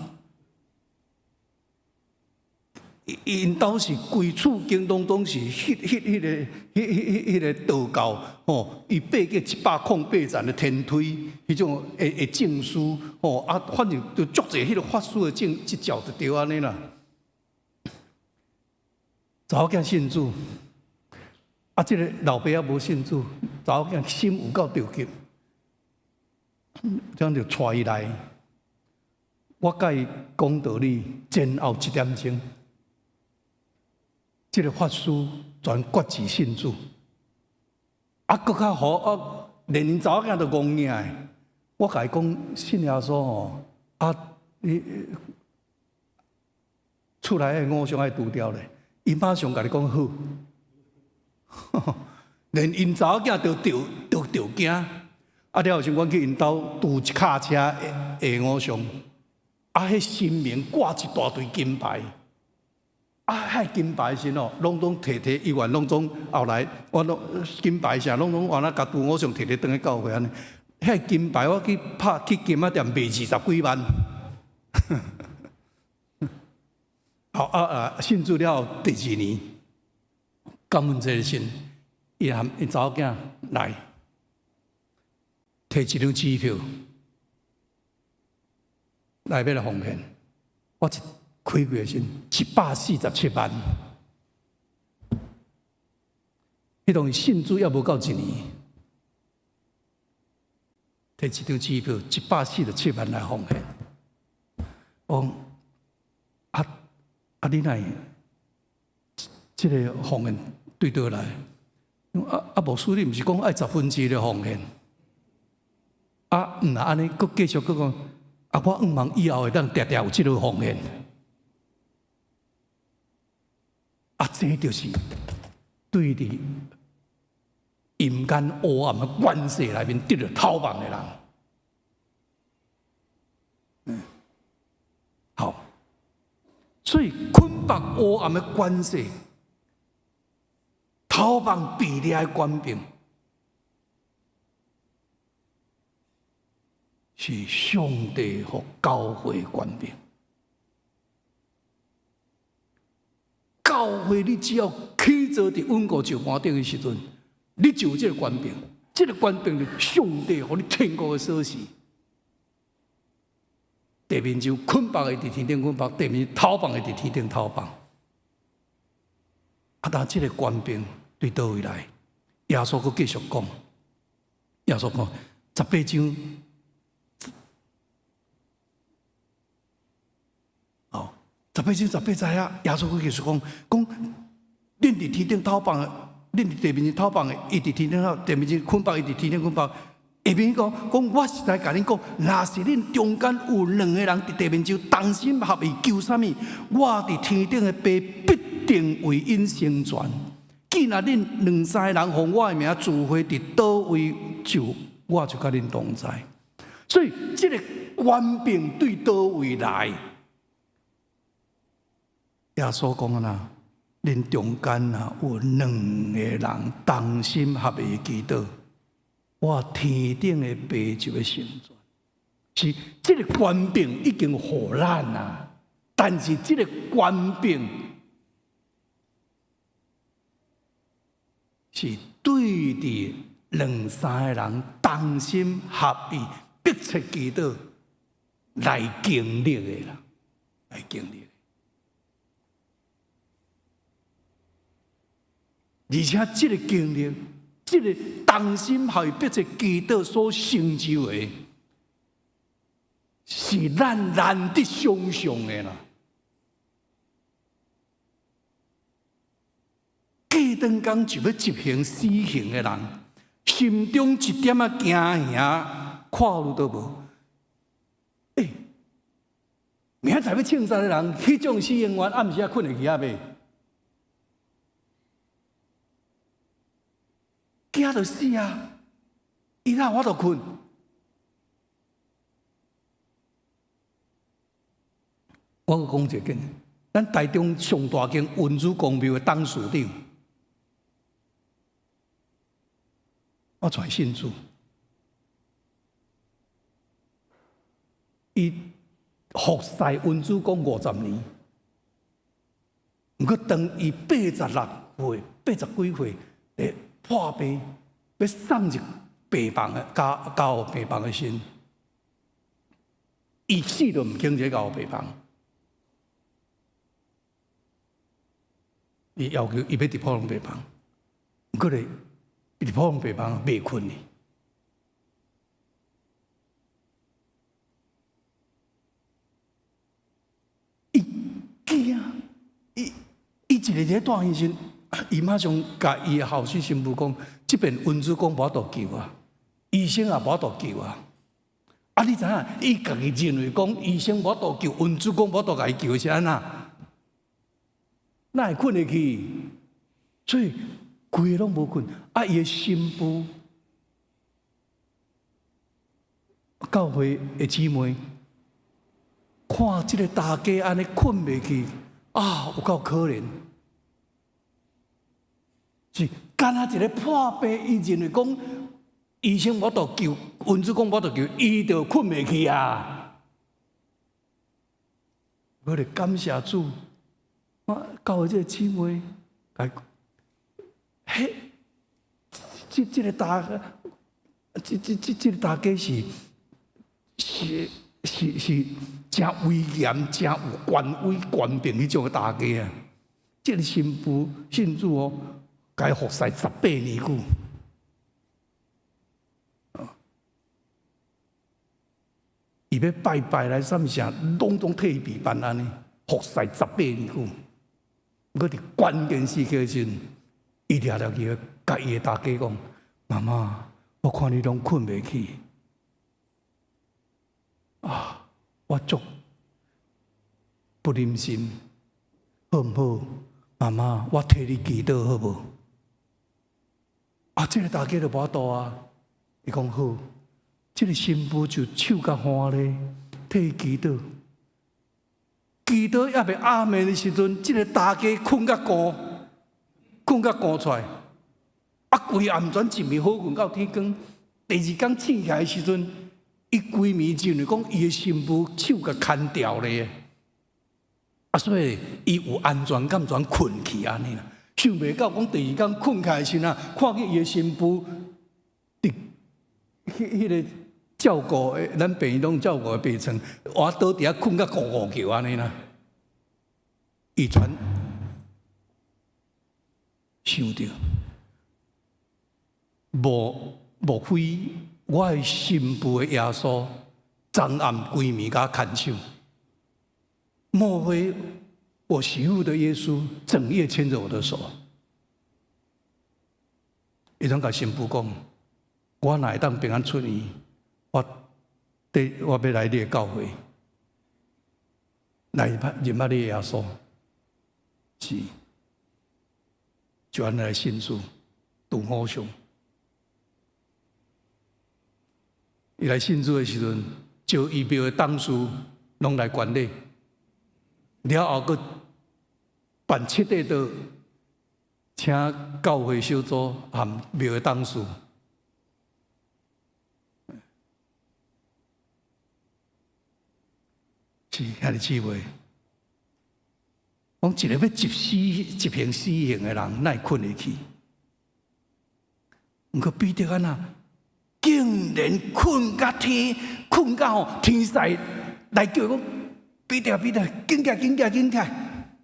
𪜶兜是規厝間攏總是彼個道教吼，伊爬過108層的天梯，彼種的證書吼，啊，反正就足濟彼個法師的證執照就對按呢啦。查某囝信主，啊，這个老爸猶無信主，查某囝心有夠著急，這樣就帶伊來。我共伊講道理，前後一點鐘，這个法師全決志信主，啊，閣較好啊，連𪜶查某囝都戇硬的。我共伊講信耶穌吼，啊，你厝內的偶像愛除掉咧。伊馬上共你講好，連𪜶查某囝都著驚。啊，了後時，阮去𪜶兜拄一卡車的偶像，啊，彼神明掛一大堆金牌，啊，彼金牌時哦，攏總提提，伊原攏總後來，我攏金牌啥攏總原來共拄偶像提提轉去教會按呢。彼金牌我去拍去金仔店賣20幾萬。好啊啊！信主了後第二年，感恩節時，伊含𪜶查某囝來，提一張支票來欲來奉獻。我一開櫃時，147萬。彼當時信主猶無夠一年，提一張支票147萬來奉獻。我講啊啊！你哪會這个奉獻對佗來？啊啊！牧師，你毋是講愛1/10的奉獻？啊，毋若按呢，閣繼續閣講，啊，我向望以後會當定定有這个奉獻。啊，這就是對佇陰間黑暗的權勢內面得著頭望的人。好，所以捆綁黑暗的權勢，頭望被掠的權柄，是上帝予教會權柄。教會你只要起坐佇穩固石盤頂的時陣，你就有這个權柄。這个權柄是上帝予你天國的鎖匙。地面上捆綁的佇天頂捆綁，地面頭放的佇天頂頭放。啊，但這个權柄對佗位來？耶穌閣繼續講，耶穌講18章，哦，18章18節啊，耶穌閣繼續講，講恁佇天頂頭放的，恁佇地面上頭放的，伊佇天頂頭，地面上捆綁，伊佇天頂捆綁。下面講講，我實在共恁講，若是恁中間有兩个人佇地面上同心合意求啥物，我佇天頂的爸必定為𪜶成全。既若恁兩三个人奉我的名聚會佇佗位，就我就佮恁同在。所以，這个權柄對佗位來？耶穌講啊，恁中間啊有兩个人同心合意祈禱，我天頂的爸就欲成全。是這个權柄已經予咱啊，但是這个權柄是對佇兩三个人同心合意、迫切祈禱來經歷的啦，來經歷。而且這个經歷，這个同心合意、迫切祈禱所成就的，是咱難得想象的啦。過轉工就欲執行死刑的人，心中一點仔驚嚇看有都無。欸，明仔載欲槍殺的人，彼種死刑犯暗時仔睏會去抑未？驚著死啊！伊哪有法度睏？我閣講一個，咱台中上大間恩主公廟的董事長，我帶信主，伊服侍恩主公50年，毋過當伊86歲、80幾歲咧破病，欲送入病房的加護病房的時，伊死都毋肯入加護病房。伊要求伊欲佇普通病房，毋過咧，伊佇普通病房袂睏去。伊驚，伊伊一个咧大醫生，伊馬上共伊的後生新婦講：這邊恩主公無法度救啊，醫生也無法度救啊。啊，你知影？伊家己認為講醫生無法度救，恩主公無法度共伊救是按怎？哪會睏會去？所以規个攏無睏。啊，伊的新婦教會的姊妹，看這個大家按呢睏袂去，啊，有夠可憐。是敢若一个破病，伊認為講醫生無法度救，恩主公無法度救，伊就睏袂去啊。我咧感謝主。我教會這個姊妹，彼，這這個大家是是是是誠威嚴、誠有權威、權柄彼種的大家啊！這個新婦信主哦，共伊服侍18年久。伊欲拜拜來啥物啥，攏總替伊備辦按呢，服侍十八年久。閣佇關鍵時刻時陣，伊掠了去，共伊的大家講：媽媽，我看你攏睏袂去，啊，我足不忍心，好毋好？媽媽，我替你祈禱好無？啊，這個大家就無法度啊！伊講好，這個新婦就手共歡咧，替伊祈禱。祈禱猶未阿們的時陣，這個大家睏甲孤，睏甲孤出來，啊，規暗全一暝好睏到天光。第二工醒起來的時陣，伊規暝認為講伊的新婦手共牽牢咧，啊，所以伊有安全感，全睏去按呢啦。想袂到講第二工睏起來時陣啊，看見伊的新婦佇彼個照顧的，咱病院攏照顧的病床，倚倒佇遐睏甲咕咕叫按呢啦。伊全想著，莫非我的新婦的耶穌，昨暗規暝共我牽手？莫非我媳婦的耶穌整夜牽著我的手？伊攏共新婦講，我若會當平安出院，我欲來你的教會，來認捌你的耶穌，是，就按呢來信主，拄好上。伊來信主的時陣，招伊廟的董事攏來觀禮，了後閣辦七塊桌，請教會小組和廟的董事。是兄弟姊妹，講一個欲執行死刑的人，哪會睏會去？毋過彼得按怎，竟然睏甲天，睏到吼天使來叫伊講：彼得，彼得，緊起來，緊起來，緊起來！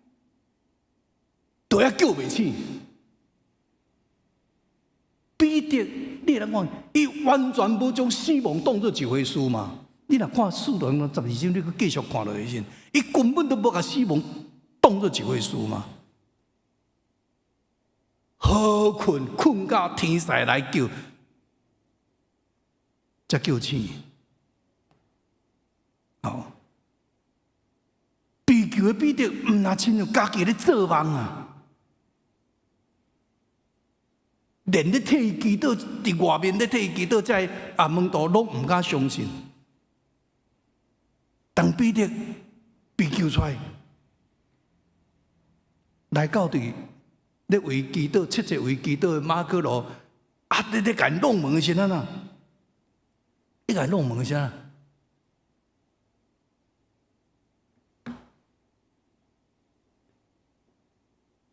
都猶叫袂醒。彼得，你會當講，伊完全無將死亡當做一回事嘛？你若看使徒行傳12章，你閣繼續看落去時，伊根本都無共死亡當做一回事嘛。好睏，睏到天使來救，才叫醒。哦，被救的彼得毋若親像家己咧做夢啊，連咧替伊祈禱，佇外面咧替伊祈禱，這個門徒攏毋敢相信。當彼得被救出來，來到佇咧為祈禱，切切為祈禱的馬可路，啊！你咧共𪜶弄門的時陣啊，你共𪜶弄門的時陣，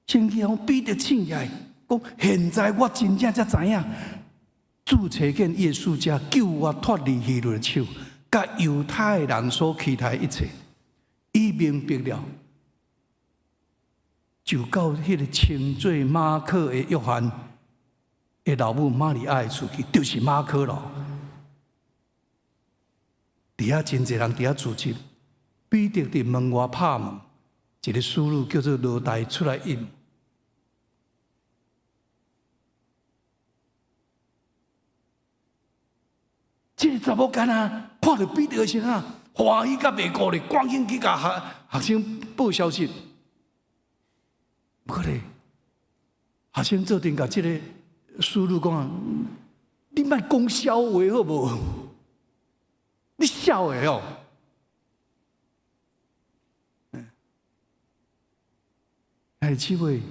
聖經講彼得醒起來，講現在我真正才知影，主差遣伊的使者救我脫離希律的手，佮猶太人所期待一切，伊明白了。就到彼个稱做馬可的約翰的老母瑪利亞的厝去，就是馬可咯。佇遐真濟人佇遐聚集，彼得佇門外拍門，一個使女叫做羅黛出來應。這个查某囡仔看著彼得的時陣，歡喜甲袂顧咧，趕緊去共學學生報消息。毋過咧，學生做陣共這個使女講啊，你莫講痟話好無？你痟的哦！兄弟姊妹，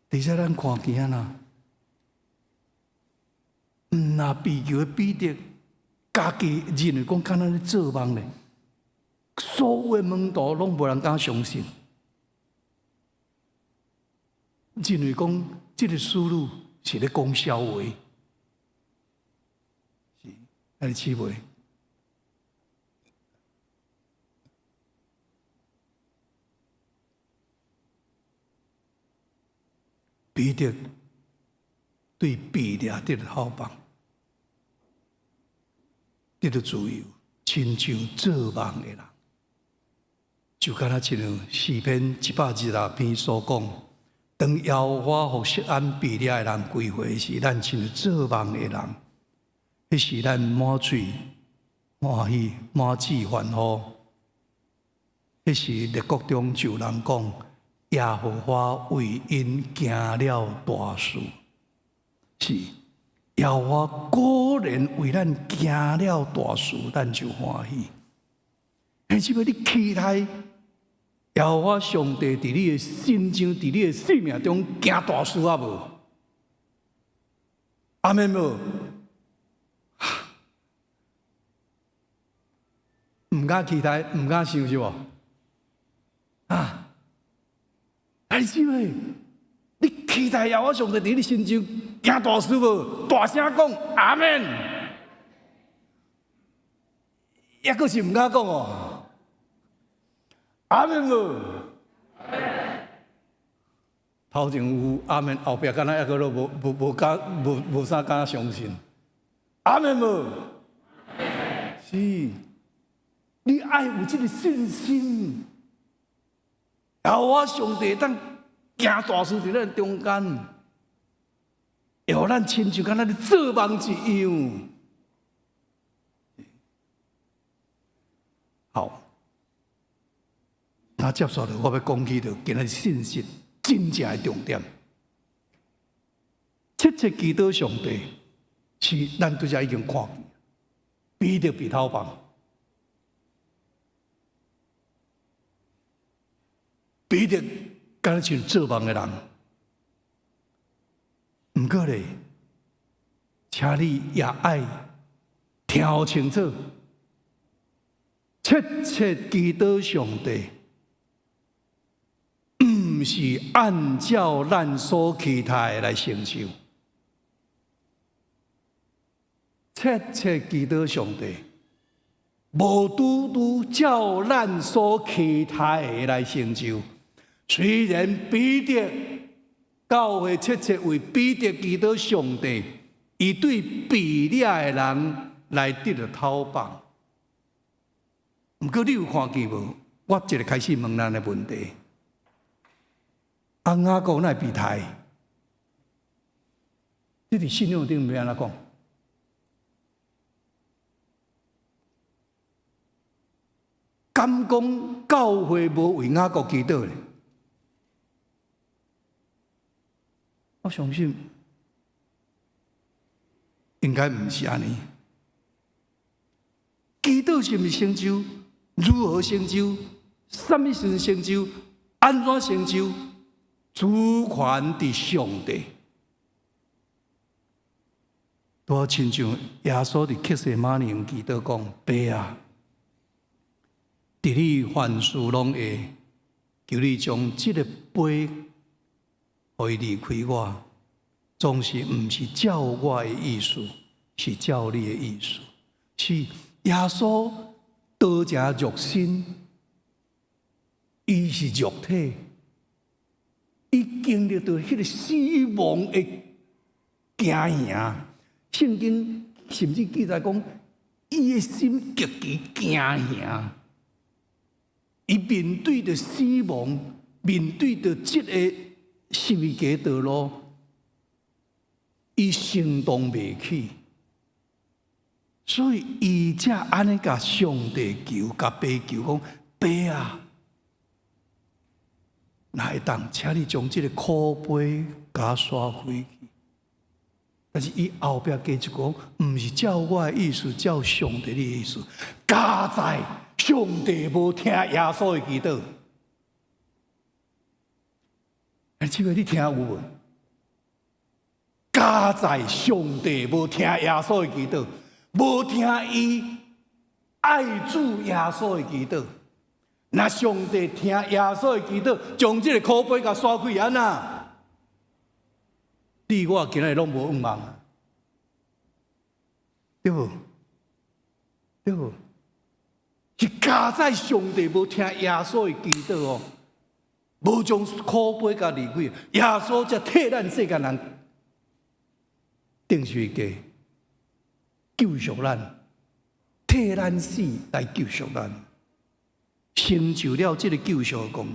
佇遮咱看見啊，毋若被救的彼得，家己認為講敢若咧做夢咧，所有的門徒攏無人敢相信。認為講這个使女是咧講痟話，是，兄弟姊妹，彼得對被掠得討放，得著自由，親像做夢的人，就敢若親像詩篇126篇所講。當耶和華予錫安被掠的人歸回時，咱親像做夢的人，彼時咱滿喙歡喜，滿嘴歡呼。彼時列國中就有人講，耶和華為𪜶行了大事，是耶和華果然為咱行了大事，咱就歡喜。彼時欲你期待耶和華上帝佇你的身上，佇你的生命中行大事啊無？阿們無？毋敢期待，毋敢想是無？啊！兄弟姊妹，你期待耶和華上帝佇你身上行大事無？大聲講阿們！抑閣是毋敢講哦。阿們無？頭前有阿們，後壁敢若抑閣攏無無無敢無無啥敢相信。阿們無？是，你愛有這个信心。耶和華上帝當行大事佇咱中間，會予咱親像敢若咧做夢一樣。好，那接續落我欲講起著今仔日信息真正的重點。切切祈禱上帝，是咱拄才已經看見，彼得被討放，彼得敢若像做夢的人。毋過咧，請你也愛聽予清楚，切切祈禱上帝，毋是按照咱所期待的來成就。切切祈禱上帝，無拄拄照咱所期待的來成就。雖然彼得教會切切為彼得祈禱上帝，伊對被掠的人來得著討放。毋過你有看見無？我一个開始問咱的問題：啊，雅各哪會被刣？這佇信仰頂欲按怎講？敢講教會無為雅各祈禱咧？我相信應該毋是按呢。祈禱是毋是成就？如何成就？啥物時陣成就？按怎成就？主權佇上帝。拄仔親像耶穌佇客西馬尼園祈禱講：爸啊，佇你凡事攏會，求你將這个杯予伊離開我，總是毋是照我的意思，是照你的意思。是耶穌道成肉身，伊是肉體，伊經歷到彼个死亡的驚嚇。聖經甚至記載講，伊的心極其驚嚇。伊面對著死亡，面對著這个十字架道路，伊承擔袂起，所以伊才按呢共上帝求，共爸求講：爸啊，若會當，請你將這个苦杯共我徙開去。但是伊後壁加一句講，毋是照我的意思，照上帝的意思。佳哉上帝無聽耶穌的祈禱。哎，這個你聽有無？佳哉上帝無聽耶穌的祈禱，無聽伊愛子耶穌的祈禱。若上帝聽耶穌的祈禱，將這个苦杯共徙開按怎？你我今仔日攏無願望啊，對無？對無？是佳哉上帝無聽耶穌的祈禱哦，無將苦杯共離開，耶穌才替咱世間人釘十字架，救贖咱，替咱死來救贖咱，成就了這个救贖的功勞。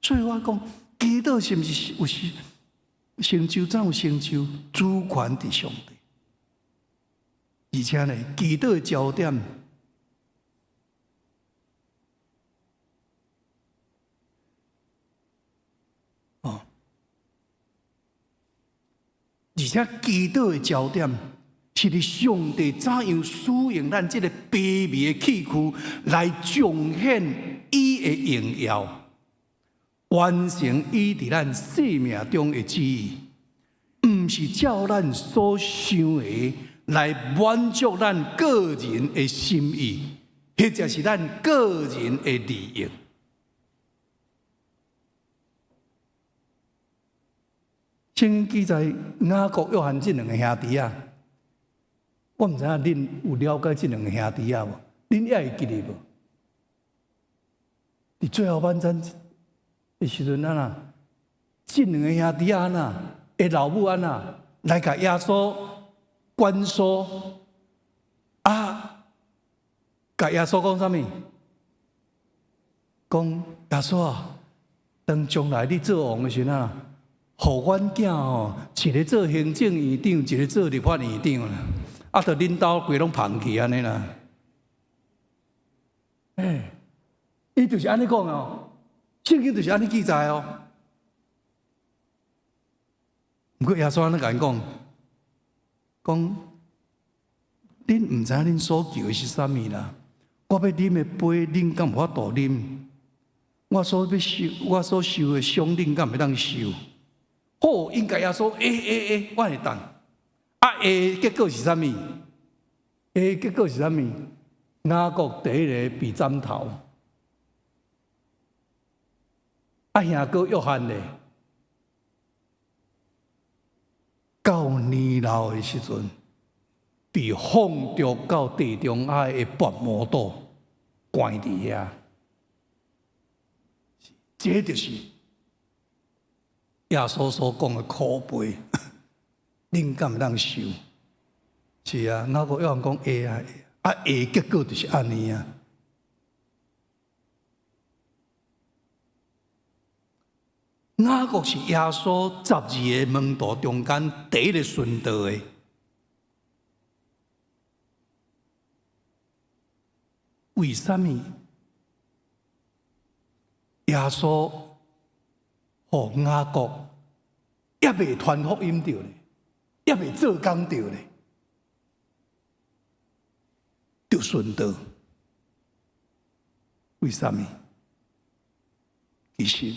所以我講，祈禱是毋是有時成就？怎有成就？主權佇上帝，而且呢，祈禱的焦點。哦，而且祈禱的焦點是佇上帝怎樣使用咱這个卑微的器具來彰顯伊的榮耀，完成伊佇咱生命中的旨意，毋是照咱所想的來滿足咱個人的心意，或者是咱個人的利益。聖經記載雅各、約翰這兩个兄弟仔，我毋知影恁有了解這兩个兄弟仔無？恁猶會記得無？佇最後晚餐的時陣，按怎？這兩个兄弟仔按怎？的老母按怎？來共耶穌關說啊？共耶穌講啥物？講耶穌啊，當將來你做王的時陣啊，予阮囝吼，一个做行政院長，一个做立法院長啦。啊，著恁兜規攏捧去按呢啦。欸，伊就是按呢講哦，聖經就是按呢記載哦。毋過耶穌按呢共𪜶講，講恁毋知影恁所求的是啥物啦。我欲啉的杯，恁敢有法度啉？我所欲受，我所受的傷，恁敢會當受？好，𪜶共耶穌，會會會，我會當。啊，會結果是啥物？會結果是啥物？雅各第一个被斬頭，啊，兄哥約翰咧，到年老的時陣，被放逐到地中海的拔摩島，關佇遐。這就是耶穌所講的苦杯，恁敢會當受？是啊，雅各約翰講會啊會啊，啊會結果就是按呢啊。雅各是耶穌12個門徒中間第一個殉道的。為啥物耶穌予雅各猶未傳福音著咧，猶未做工著咧，就殉道？為啥物？其實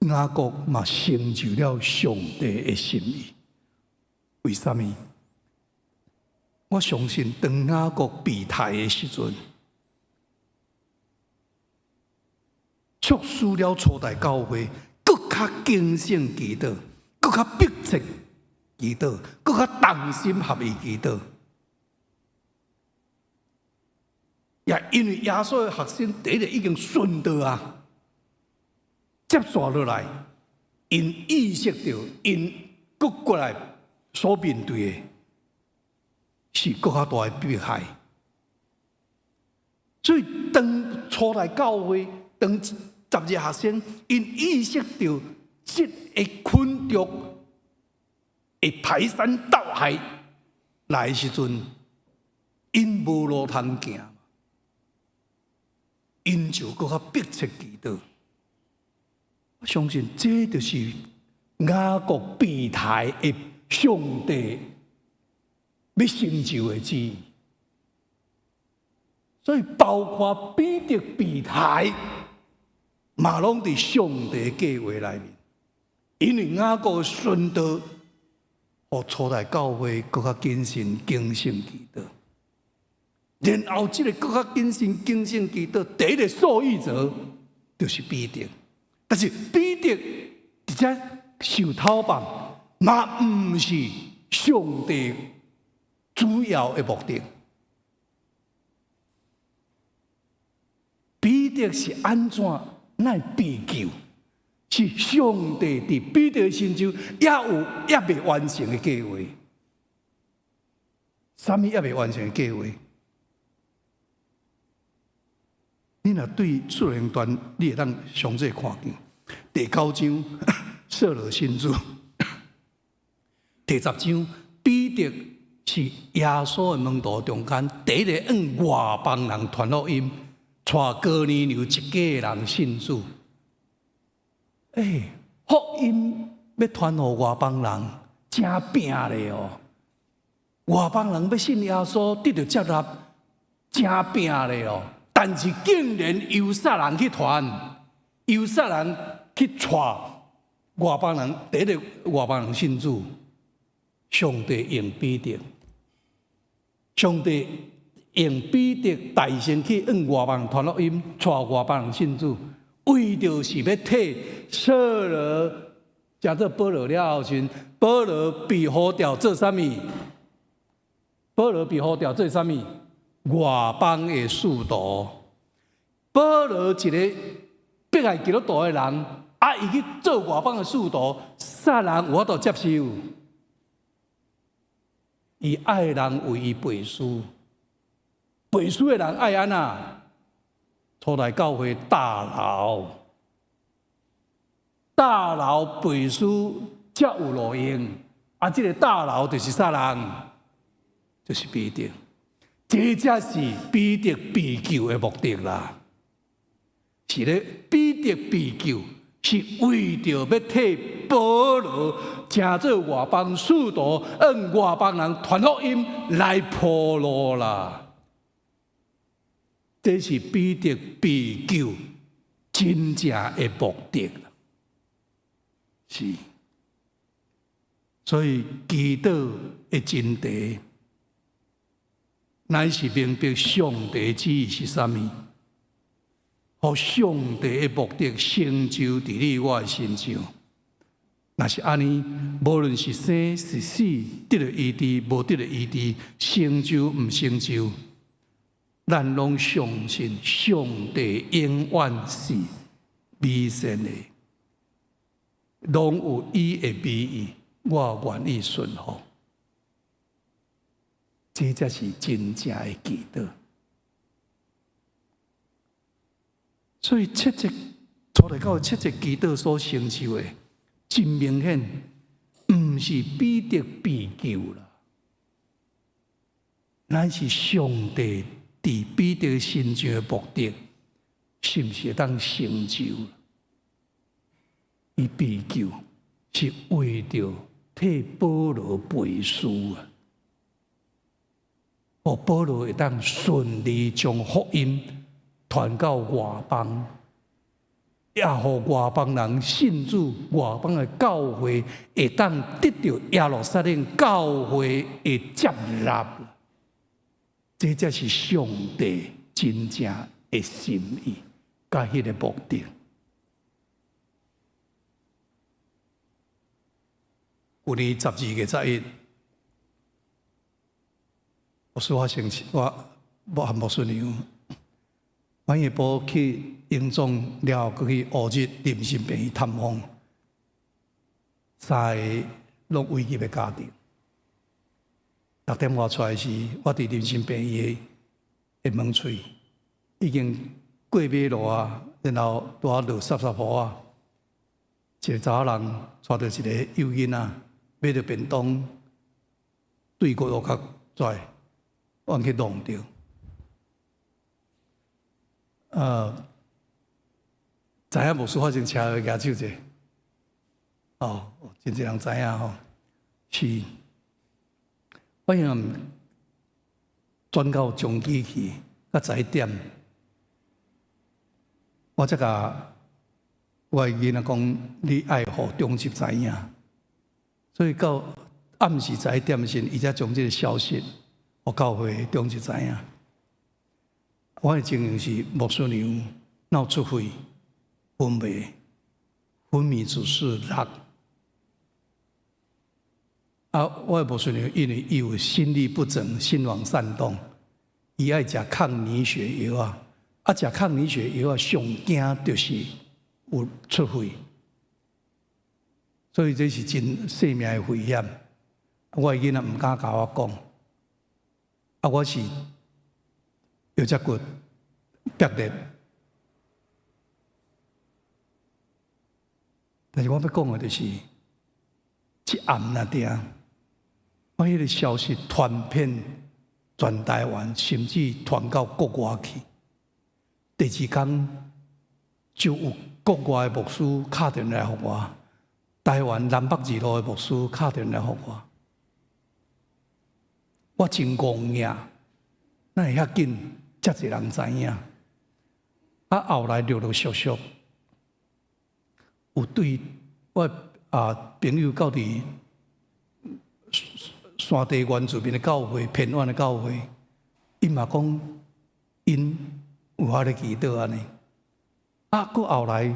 雅各嘛成就了上帝的心意。為啥物？我相信當雅各被刣的時陣，促使了初代教會閣較警醒祈禱，閣較迫切祈禱，閣較同心合意祈禱。也因為耶穌的學生第一个已經殉道啊，接續落來，𪜶意識著𪜶閣過來所面對的是閣較大的迫害。所以當初代教會，當12學生，𪜶意識著這个困局會排山倒海來的時陣，𪜶無路通行，𪜶就閣較迫切祈禱。我相信這就是雅各被刣的上帝欲成就的旨意。所以包括彼得被刣，嘛攏佇上帝計劃內面。因為雅各殉道，予初代教會閣較謹慎警醒祈禱。然後這個閣較謹慎警醒祈禱，第一个受益者就是彼得。但是彼得佇遮受討放，嘛毋是上帝主要的目的。彼得是按怎來被救？是上帝佇彼得身上猶有猶未完成的計劃。啥物猶未完成的計劃？你若對使徒行傳，你會當詳細看見。第九章，掃羅信主；第10章，彼得是耶穌的門徒中間第一个向外邦人傳福音，帶哥尼流一家人信主。欸，福音欲傳予外邦人，真拼咧哦！外邦人欲信耶穌，得著接納，真拼咧哦！但是竟然猶撒人去傳，猶撒人去帶外邦人，第一个外邦人信主，上帝用彼得，上帝用彼得代先去向外邦人傳福音，帶外邦人信主，為著是欲替掃羅，成做保羅了後時，保羅被呼召做啥物？保羅被呼召做啥物？外邦的使徒。保羅一个迫害基督徒的人，啊，伊去做外邦的使徒，啥人有法度接受？伊愛人為伊背書，背書的人愛按怎？初代教會大樓，大樓背書才有路用。啊，這个大樓就是啥人？就是彼得。這才是彼得被救的目的啦。是咧，彼得被救是為著欲替保羅成做外邦使徒，向外邦人傳福音來鋪路啦。這是彼得被救真正的目的。是，所以祈禱的真諦，乃是明白上帝旨意是啥物，予上帝的目的成就佇你我的身上。若是按呢，無論是生是死，得著醫治，無得著醫治，成就毋成就，咱攏相信上帝永遠是美善的，攏有伊的美意，我願意順服。這才是真正的祈禱。所以七節初代教會七節祈禱所成就的，真明顯，毋是彼得被救啦，乃是上帝佇彼得身上的目的，是毋是會當成就？伊被救是為著替保羅背書啊，予保羅會當順利將福音傳到外邦，也予外邦人信主，外邦的教會會當得著耶路撒冷教會的接納。這才是上帝真正的心意，佮彼个目的。舊年12月11，牧師我先我我和牧師娘，阮下晡去榮總了後，閣去烏日臨時病院探訪，三个攏危急的家庭。6點外出來時，我佇臨時病院的門喙已經過馬路啊，然後拄仔落濕濕雨啊，一个查某人帶著一个幼囡仔，買著便當，對過路口跩，阮去弄著。知影牧師發生車禍，舉手者，哦，真濟人知影吼，是。我現轉到中基去，較早一點，我才共我的囡仔講，你愛予中執知影。所以到暗時11點的時，伊才將這个消息，予教會中執知影。我的情形是牧師娘腦出血、昏迷，昏迷指數6。啊！我的牧師娘因為伊有心律不整、心房顫動，伊愛食抗凝血藥啊！啊，食抗凝血藥啊，上驚就是有出血，所以這是真生命的危險。我的囡仔毋敢共我講，啊，我是腰脊骨煏裂，但是我欲講的就是，這暗那定。我彼个消息傳遍全台灣，甚至傳到國外去。第二工就有國外的牧師敲電話來予我，台灣南北二路的牧師敲電話來予我。我真戇額，哪會遐緊？遮濟人知影。啊，後來陸陸續續有對我啊朋友到佇山地原住民的教會、偏遠的教會，𪜶嘛講，𪜶有遐咧祈禱按呢。啊，閣後來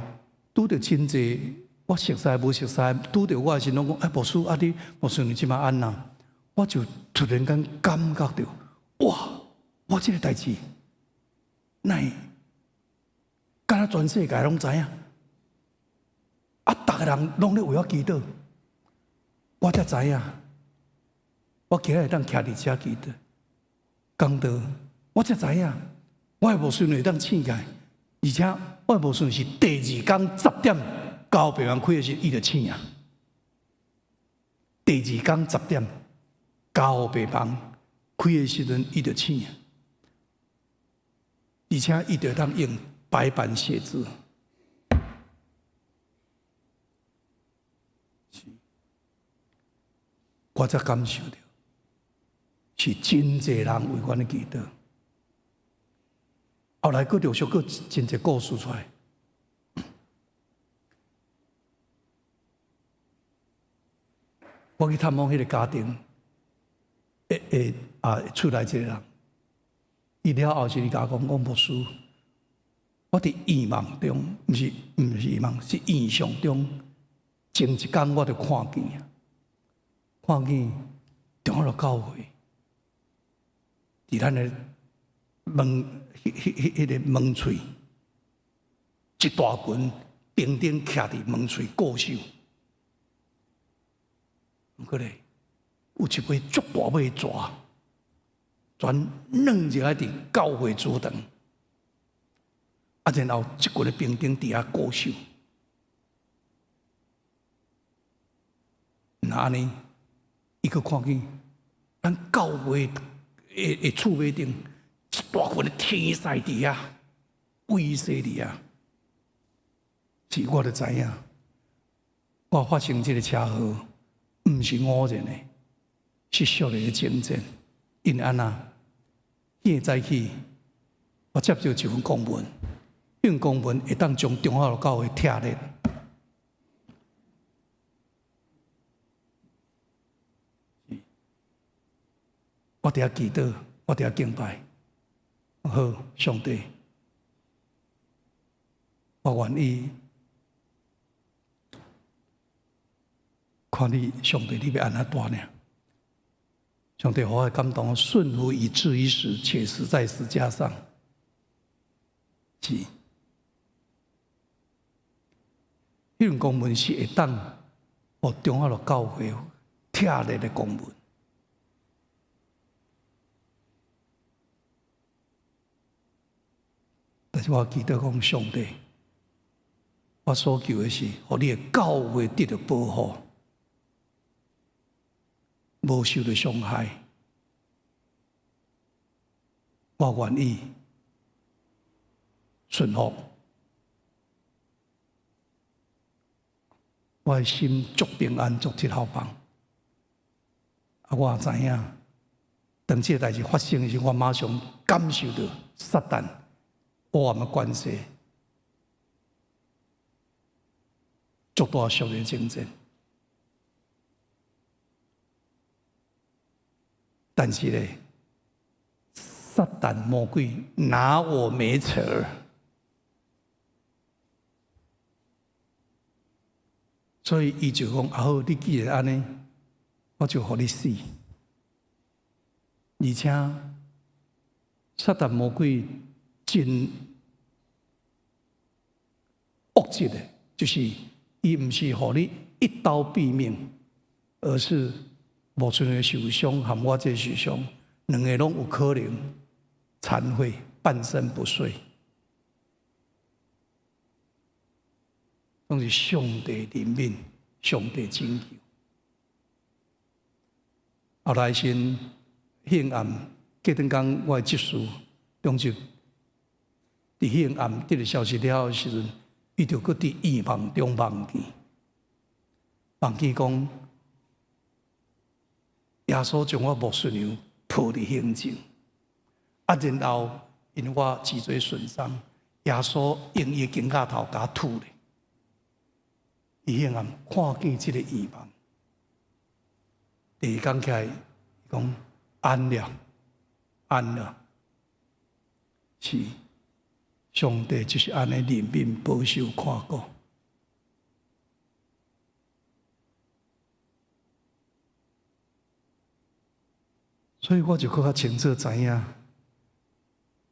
拄著真濟我熟似無熟似，拄著我的時攏講，哎，牧師啊，你牧師你這擺按怎？我就突然間感覺著，哇！我這个代誌，哪會敢若全世界攏知影？啊，逐个人攏咧為我祈禱，我才知影。我今仔會當徛佇遮祈禱，講道，我才知影，我的牧師會當醒起來，而且我的牧師是第二工10點交病房開的時，伊就醒啊。第二工十點交病房開的時陣，伊就醒啊。而且伊就當用白板寫字。是，我才感受著。是真濟人為阮咧祈禱，後來閣陸續閣真濟故事出來。我去探訪彼个家庭，會會啊出來一个人，伊了後是伊共我講，講牧師，我佇異夢中，毋是異夢，是異象中，前一工我就看見，看見長老教會。佇咱的門，彼彼彼彼个門喙，一大群兵丁徛佇門喙固守。毋過咧，有一尾足大尾的蛇，全軟入來佇教會主堂。啊，然後這群的兵丁佇遐固守。若按呢，伊閣看見咱教會的厝尾頂一大群的天使佇遐，威勢佇遐，是我就知影，我發生這个車禍，毋是偶然的，是屬靈的征戰。因為按怎？彼個早起，我接到一份公文，彼份公文會當將中華路教會拆裂。我佇遐祈禱，我佇遐敬拜，好，上帝，我願意看你，上帝，你欲按怎帶領？上帝予我感動，順服以至於死，且死在十架上。是，彼份公文是會當予中華路教會拆裂的公文。但是我記得講，上帝，我所求的是，予你的教會得著保護，無受著傷害。我願意順服，我的心足平安，足鐵頭放。啊，我也知影，當這个代誌發生的時，我馬上感受著撒旦黑暗的關係，足大屬靈征戰。但是咧，撒旦魔鬼拿我沒轍，所以伊就講：啊好，你既然按呢，我就予你死。而且撒旦魔鬼真惡質的，就是伊毋是予你一刀斃命，而是無像受傷和我這受傷，兩个攏有可能殘廢、半身不遂。攏是上帝憐憫，上帝拯救。後來時彼暗，隔頓工我的執事中就佇彼暗得著消息了後的時陣，伊就閣佇異夢中夢見，夢見講耶穌將我牧師娘抱佇胸前，啊，然後因為我脊椎損傷，耶穌用伊的肩胛頭共我拄咧。伊彼暗看見這个異夢，第二工起來，伊講安了，安了，是上帝就是按呢憐憫、保守、看顧。所以我就閣較清楚知影，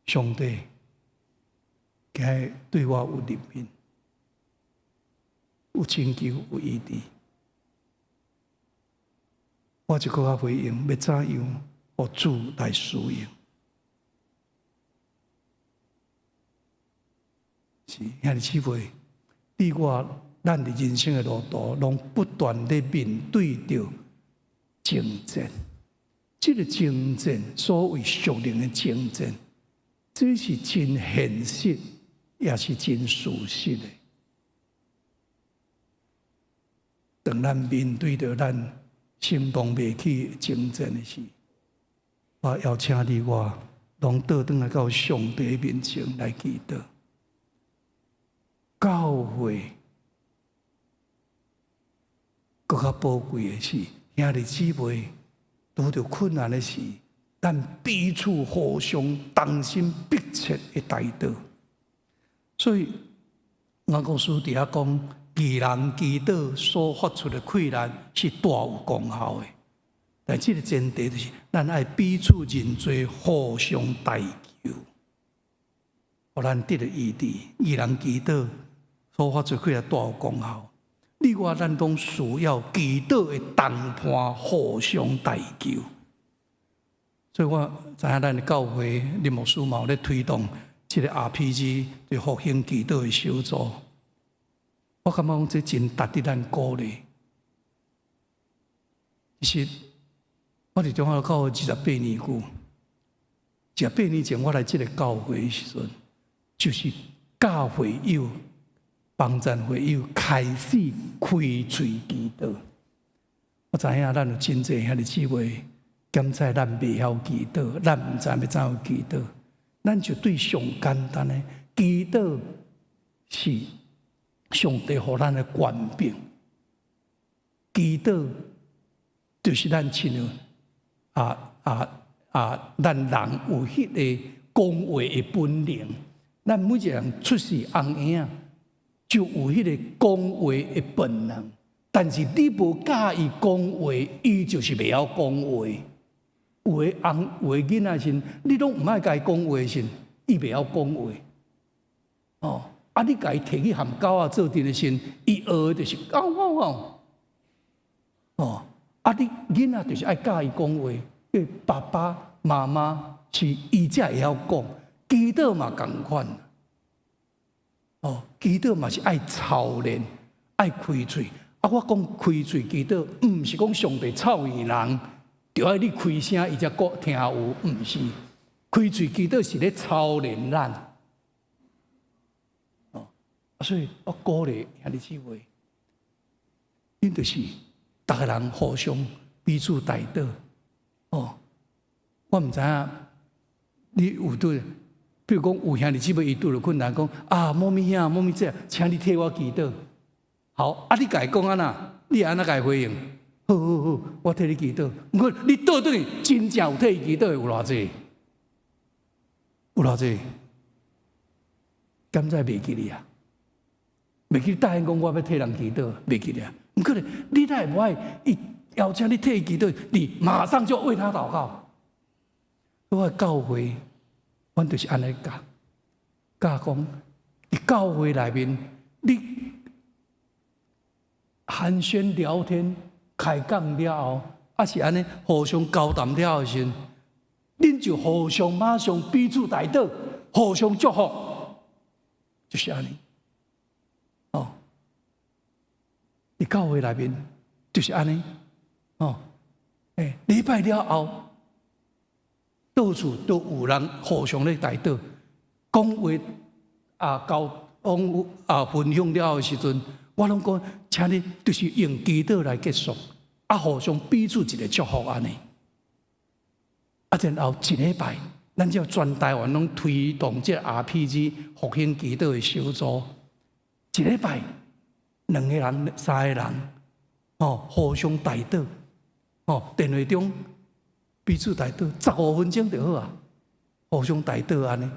上帝今日對我有憐憫、有拯救、有醫治。我就閣較回應，欲怎樣予主來使用？是兄弟姊妹，你我咱佇人生的路途，攏不斷咧面對著征戰。這个征戰，所謂屬靈的征戰，這是真現實，也是真事實的。當咱面對著咱承擔袂起征戰的時，我邀請你我，攏倒轉來到上帝面前來祈禱。教會閣較寶貴的是，兄弟姊妹拄著困難的時，咱彼此互相同心迫切的代禱。所以，雅各書佇遐講，義人祈禱所發出的氣力是大有功效的。但這个前提就是，咱愛彼此認罪，互相代求，予咱得著醫治。義人祈禱所發出氣力大有功效。你我咱攏需要祈禱的同伴，互相代求。所以我知影咱的教會林牧師嘛有咧推動這這个 RPG 對復興祈禱的小組，我感覺講這真值得咱鼓勵。其實我佇中華教會28年久，28年前我來這个教會的時陣，就是教會友、幫贊會友開始開喙祈禱。我知影咱有真濟兄弟姊妹，敢知咱袂曉祈禱，咱毋知欲怎樣祈禱，咱就對上簡單的祈禱是上帝予咱的權柄，祈禱就是咱親像咱人有彼个講話的本能，咱每一個人出世翁嬰仔就有彼個講話的本能。但是你無教伊講話，伊就是袂曉講話。有的翁，有的囡仔時，你攏毋愛共伊講話時，伊袂曉講話。哦，啊，你共伊提去和狗仔做陣的時，伊學的就是嗷嗷嗷。哦，啊，你囡仔就是愛教伊講話，因為爸爸媽媽是伊才會曉講，祈禱嘛仝款。哦，祈禱嘛是愛操練，愛開喙。啊！我講開喙祈禱，毋是講上帝臭耳人，著愛你開聲，伊才閣聽有，毋是。開喙祈禱是咧操練咱。哦，所以我鼓勵兄弟姊妹，恁就是逐个人互相彼此代禱。哦，我毋知影你有拄，比如講有兄弟姊妹伊拄著困難，講啊，某咪兄，某咪姐，請你替我祈禱。好，啊！你共伊講按怎？你按怎共伊回應？好好好，我替你祈禱。毋過你倒轉去，真正有替伊祈禱的有偌濟？有偌濟？敢知袂記得啊？袂記答應講我欲替人祈禱，袂記得啊？毋過咧，你哪會無愛伊邀請你替伊祈禱，你馬上就為他禱告。我教會，阮就是按呢教，教講佇教會內面，你寒暄聊天、開講了後，抑是按呢互相交談了後時，恁就互相馬上彼此代禱，互相祝福，就是按呢。哦，佇教會內面就是按呢。哦，欸，禮拜了後，到處都有人互相咧代禱，講話啊，交講啊，分享了後的時陣，我攏講，請你就是用祈禱來結束，啊，互相彼此一个祝福按呢。啊，然後一禮拜，咱就全台灣攏推動這 RPG 復興祈禱的小組，一禮拜兩個人、三個人，哦，互相代禱，哦，電話中彼此代禱，15分鐘就好啊，互相代禱按呢，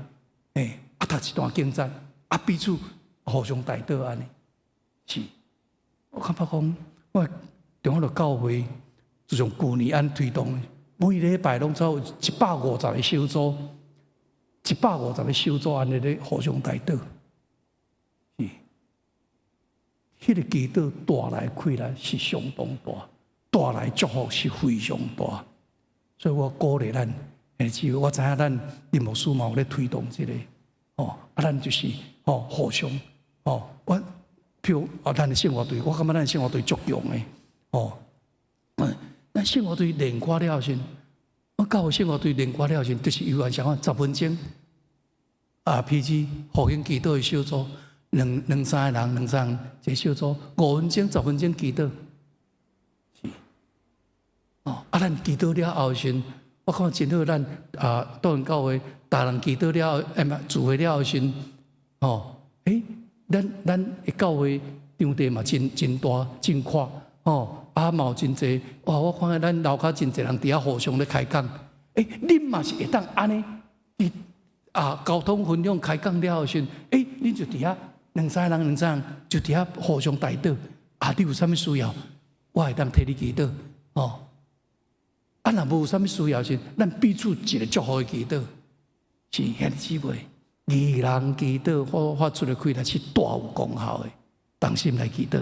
欸，啊，讀一段經節，啊，彼此互相代禱按呢，是，我感覺講，我中華教會自從舊年按推動，每禮拜攏總有150個小組，150個小組按呢咧互相代禱，是，彼个祈禱帶來氣力是相當大，帶來祝福是非常大，所以我鼓勵咱，欸，我知影咱林牧師嘛有咧推動這个，哦，啊，咱就是哦互相，哦，我譬如哦，咱的聖樂隊，我感覺咱的聖樂隊足強的，哦，嗯，咱聖樂隊練歌了時，我教會聖樂隊練歌了時，就是猶原像十分鐘，RPG 復興祈禱的小組，兩兩三個人，兩三個人一個小組，5分鐘、十分鐘祈禱，是，哦，啊，咱祈禱了後時，我看真好，咱啊，多元教會，逐人祈禱了後，欸，毋聚會了後時，哦，欸，咱的教會場地嘛，真真大，真闊，哦，啊嘛有真濟，哇！我看見咱樓跤真濟人佇遐互相咧開講，欸，恁嘛是會當按呢，佇啊交通分享開講了後時，欸，恁就佇遐兩三個人，兩三個人就佇遐互相代禱，啊，你有啥物需要，我會當替你祈禱，哦。啊，若無啥物需要時，咱彼此一个祝福的祈禱，是兄弟姊妹，義人祈禱發發出的氣力是大有功效的。同心來祈禱，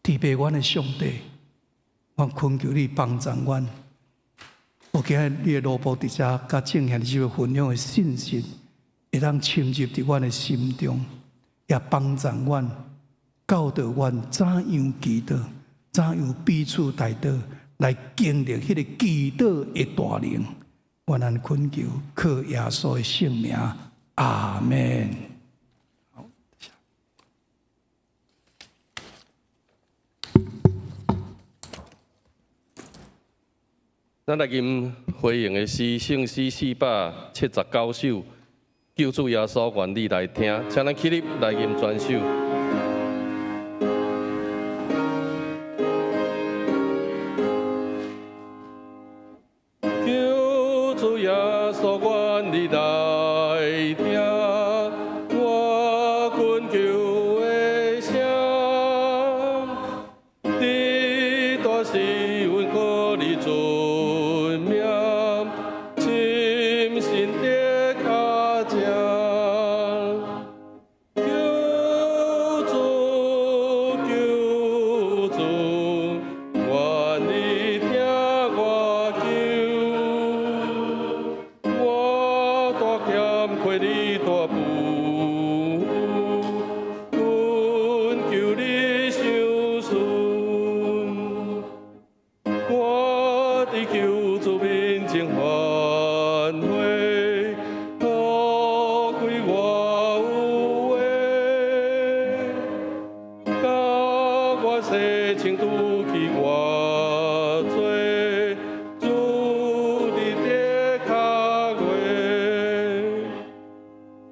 天父阮的上帝，我懇求你幫助阮。我今日你的奴僕佇遮佮眾兄弟姊妹分享的信息，會當深入佇阮的心中，也幫助阮，教導阮怎樣祈禱，怎樣彼此代禱，來經歷彼個祈禱的大能。願咱懇求，靠耶穌的聖名，阿門。好，謝。咱來吟回應的詩，聖詩479首，救主耶穌願你來聽，請咱起立來吟全首。救主耶穌願你來聽，我懇求的聲，佇大時阮靠你尊名，深信的跤跡。救主，救主，願你聽我求，我大欠虧你大父，懇求你相順。我佇救主面前反悔，多虧我有話，共我洗清除去我罪，主你的跤月。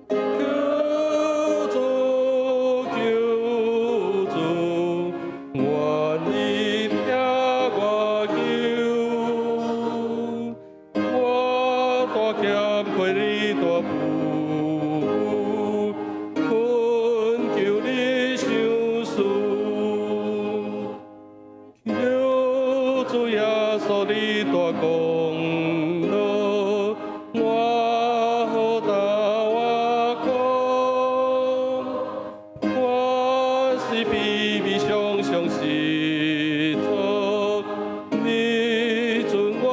救主，救主，願你聽我求，我大欠虧你大父，懇求你相順。求主耶穌你大功勞，我好答我講，我是卑微常常失錯，你准我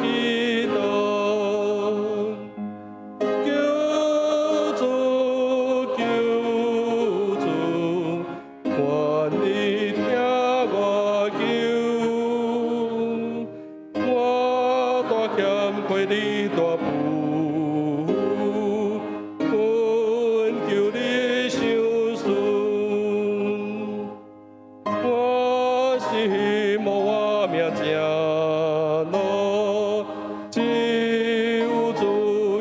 祈禱。救主，救主，願你聽我求，我大欠虧你大父，懇求你相順。我是希望我命正路，只有主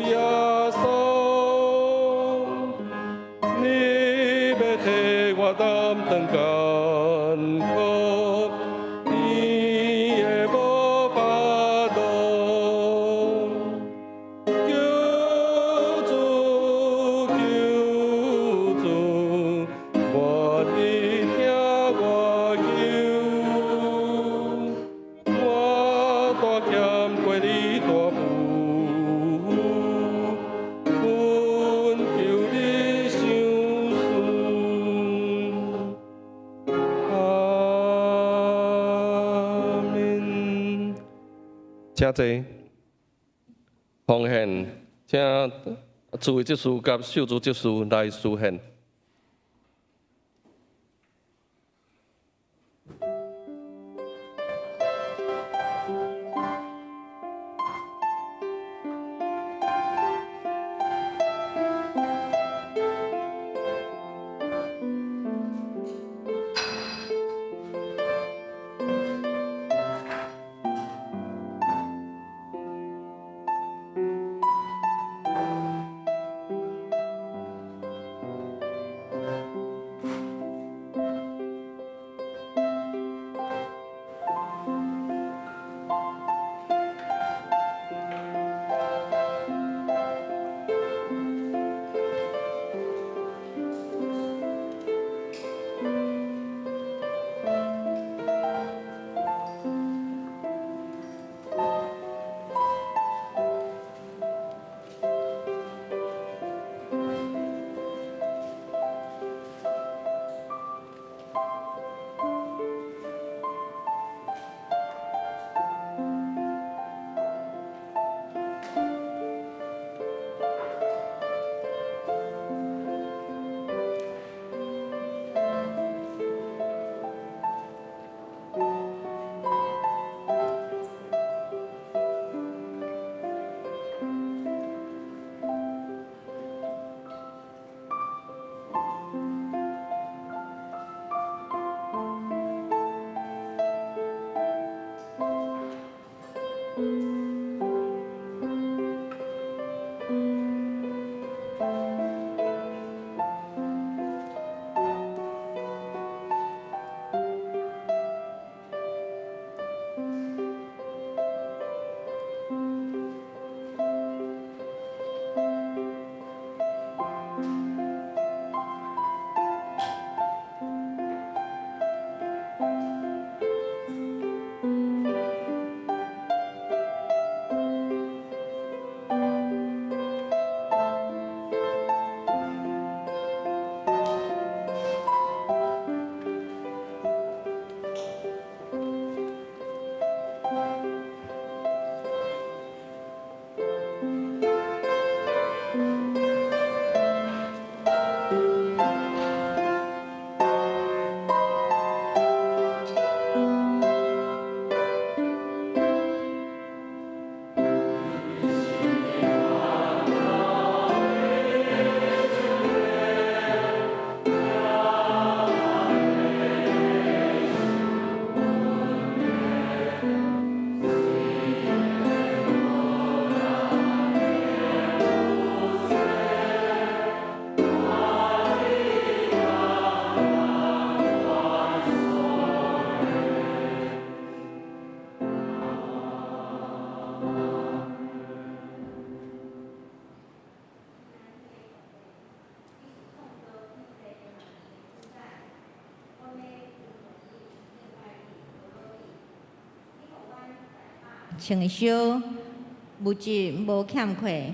耶穌，你欲替我擔當艱苦，你會無法度。救主，救主，願你聽我求，我大欠虧你大父，懇求你相順。阿們。請坐。奉獻，請諸位執事佮秀珠執事來司獻。穿會燒，物質無欠缺。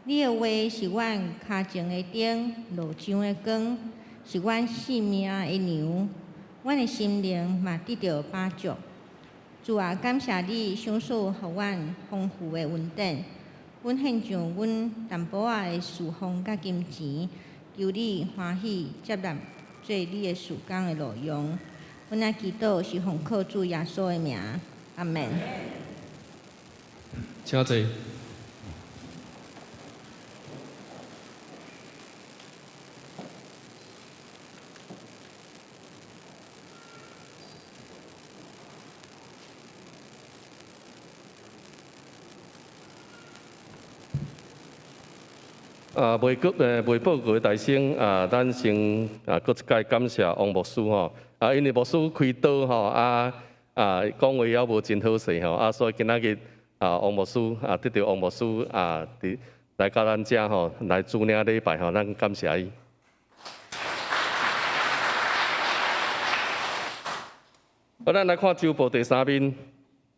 你的話是阮跤前的燈，路上的光，是阮性命的糧。阮的心靈嘛得著飽足。主啊，感謝你賞賜予阮豐富的恩典。阮獻上阮淡薄仔的事奉佮金錢，求你歡喜接納做你的事工的路用。阮的祈禱是奉靠主耶穌的名，阿門。請坐。啊，未報告的大先啊，咱先啊，閣一擺感謝王牧師吼。啊，因為牧師開刀吼，啊啊，講話猶無真好勢吼，啊，所以今仔日啊，王牧師啊，得著王牧師啊，佇來佮咱遮吼，來主領禮拜吼，咱感謝伊。好，咱來看周報第三面，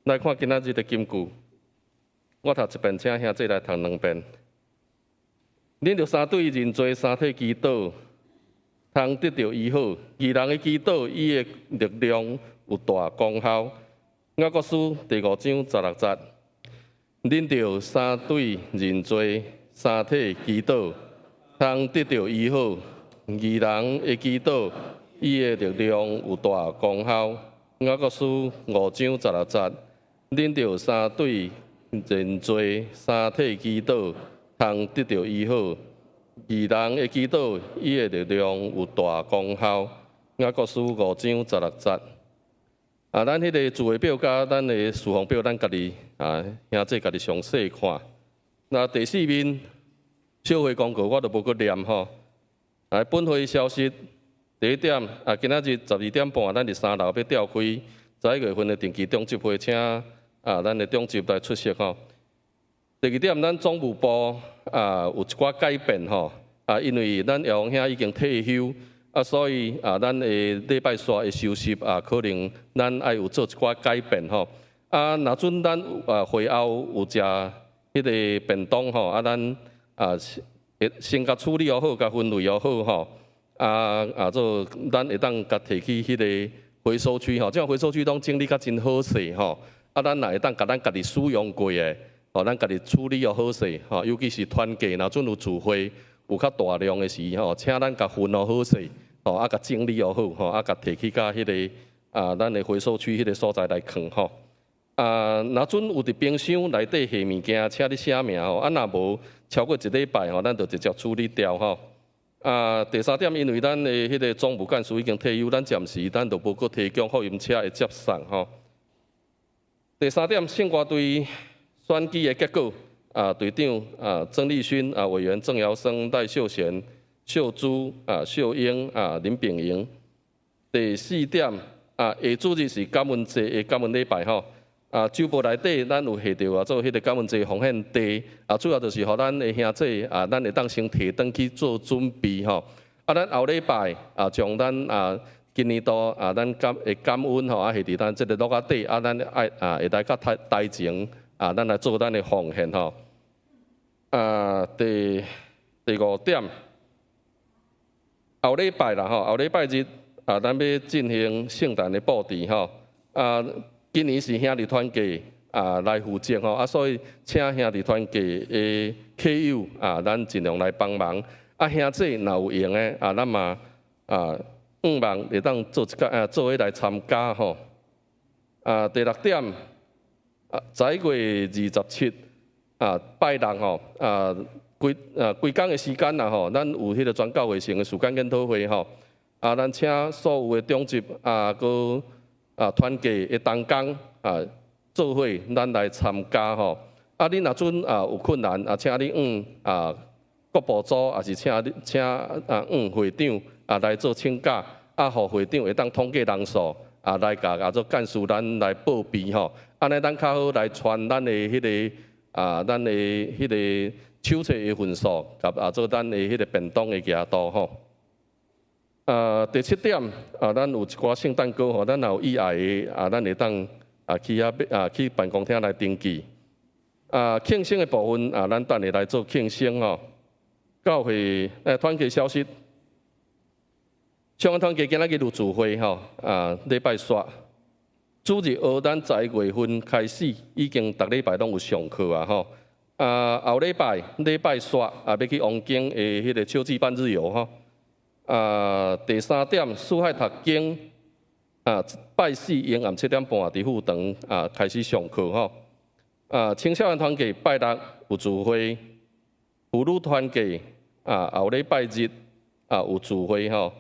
來看今仔日的金句。我讀一遍，請兄弟來讀兩遍。恁著三對認罪，三體祈禱，通得著醫好。義人的祈禱，伊的力量有大功效。雅各書第五章十六節。恁著三對認罪，三體祈禱，通得著醫好。義人的祈禱，伊的力量有大功效。雅各書五章十六節。恁著三對認罪，三體祈禱，通得著醫好。義人的祈禱，伊的力量有大功效。雅各書五章十六節。啊，咱彼个聚會表佮咱的事奉表，咱家己啊兄弟家己詳細看。那第四面小會公告，我就無閣念吼。來，本會消息，第一點啊，今仔日12點半，咱佇三樓欲召開11月份的定期長執會，請啊咱的長執來出席吼。第二點，咱總務部啊有一寡改變吼，啊，因為咱葉王兄已經退休，啊，所以啊，咱的禮拜煞的收拾啊，可能咱愛有做一寡改變吼。啊，若準咱啊會後有食彼个便當吼，啊，咱啊先共處理好，共分類好吼，啊啊做咱會當共提去彼个回收區吼，這回收區攏整理甲真好勢吼，啊，咱若會當共咱家己使用過的。吼，咱家己處理予好勢，吼，尤其是團契，若準有聚會有較大量的時吼，請咱共分予好勢，吼，啊，共整理予好，吼，啊，共提去到彼个啊，咱的回收區彼个所在來囥吼。啊，若準有佇冰箱內底下物件，請你寫名吼，啊，若無超過一禮拜吼，咱就直接處理掉吼。啊，第三點，因為咱的彼个總務幹事已經退休，咱暫時咱就無閣提供福音車的接送吼。第三點，聖歌隊選舉的結果，啊，隊長啊，曾麗勳啊，委員鄭堯生、賴秀賢、秀珠啊、秀英啊、林炳瑩。第四點，啊，下主日是感恩節的感恩禮拜吼，啊，週報內底咱有下著啊，做彼个感恩節奉獻袋，啊，主要就是予咱的兄弟啊，咱會當先提轉去做準備吼。啊，咱後禮拜啊，將咱啊今年度啊，咱感會感恩吼，啊，下佇咱這个橐仔底啊，咱愛啊會來較台台前。啊，咱來做咱的奉獻吼。啊，第五點，後禮拜啦吼，後禮拜日啊，咱欲進行聖誕的布置吼。啊，今年是兄弟團契啊來負責吼，啊，所以請兄弟團契的客友啊，咱盡量來幫忙。啊，兄弟若有閒的啊，咱嘛啊，向望會當做一個啊，做伙來參加吼。啊，第六點。啊，11月27啊，拜六吼，啊，規啊規工的時間啦吼，咱有彼个全教會性的事工研討會吼，啊，咱請所有的長執啊，閣啊團契的同工啊，做伙咱來參加吼。啊，你若準啊有困難啊，請你向啊國部組，抑是請你請啊向會長啊來做請假，啊，予會長會當統計人數啊，來共啊做幹事咱來報備吼。按呢，咱較好來傳咱的彼个啊，咱的彼个手冊的份數，佮啊做咱的彼个便當的額度吼。啊，第七點啊，咱有一寡聖誕歌吼，咱若有意愛的啊，咱會當啊去遐啊去辦公廳來登記。啊，慶生的部分啊，咱等下來做慶生吼。教會團契消息，上個團契今仔日有聚會吼，啊禮拜煞。主日學咱11月份開始已經逐禮拜攏有上課啊吼。啊後禮拜禮拜煞啊欲去王景的彼個秋季半日遊吼。啊第三點四海讀經啊拜四下暗7點半佇副堂啊開始上課吼。啊青少年團契拜六有聚會，婦女團契啊後禮拜日啊有聚會吼。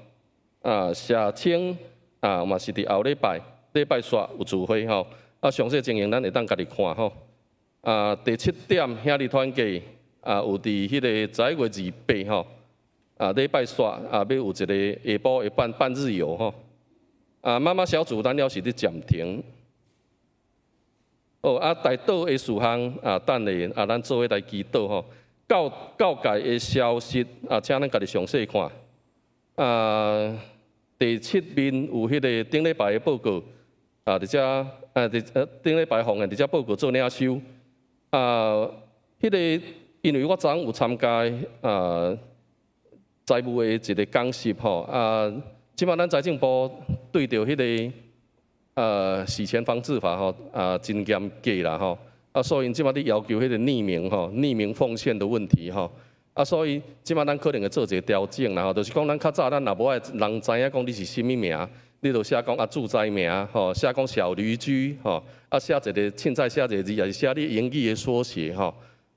啊社青啊嘛是佇後禮拜禮拜煞有聚會吼。啊詳細情形咱會當家己看吼。啊第七點兄弟團契啊有佇彼個11月28吼。啊禮拜煞啊欲有一個下晡的半半日遊吼。啊媽媽小組咱猶是佇暫停。哦啊代禱的事項啊等下啊咱做伙來祈禱吼。教教界的消息啊，請咱家己詳細看。啊，第七面有彼個頂禮拜的報告，啊，佇遮啊，佇頂禮拜奉獻佇遮報告做領收。啊，彼個因為我昨昏有參加啊財務的一個講習吼，啊，這擺咱財政部對著彼個洗錢防治法吼，啊，真嚴格啦吼。啊，所以這擺佇要求彼個匿名吼、匿名奉獻的問題吼。啊，所以這擺咱可能會做一個調整啦吼，就是講咱較早咱若無愛人知影講你是啥物名，你就寫講啊駐災名吼，寫講小驢駒吼，啊寫一個凊彩寫一個字，抑是寫你英語的縮寫吼。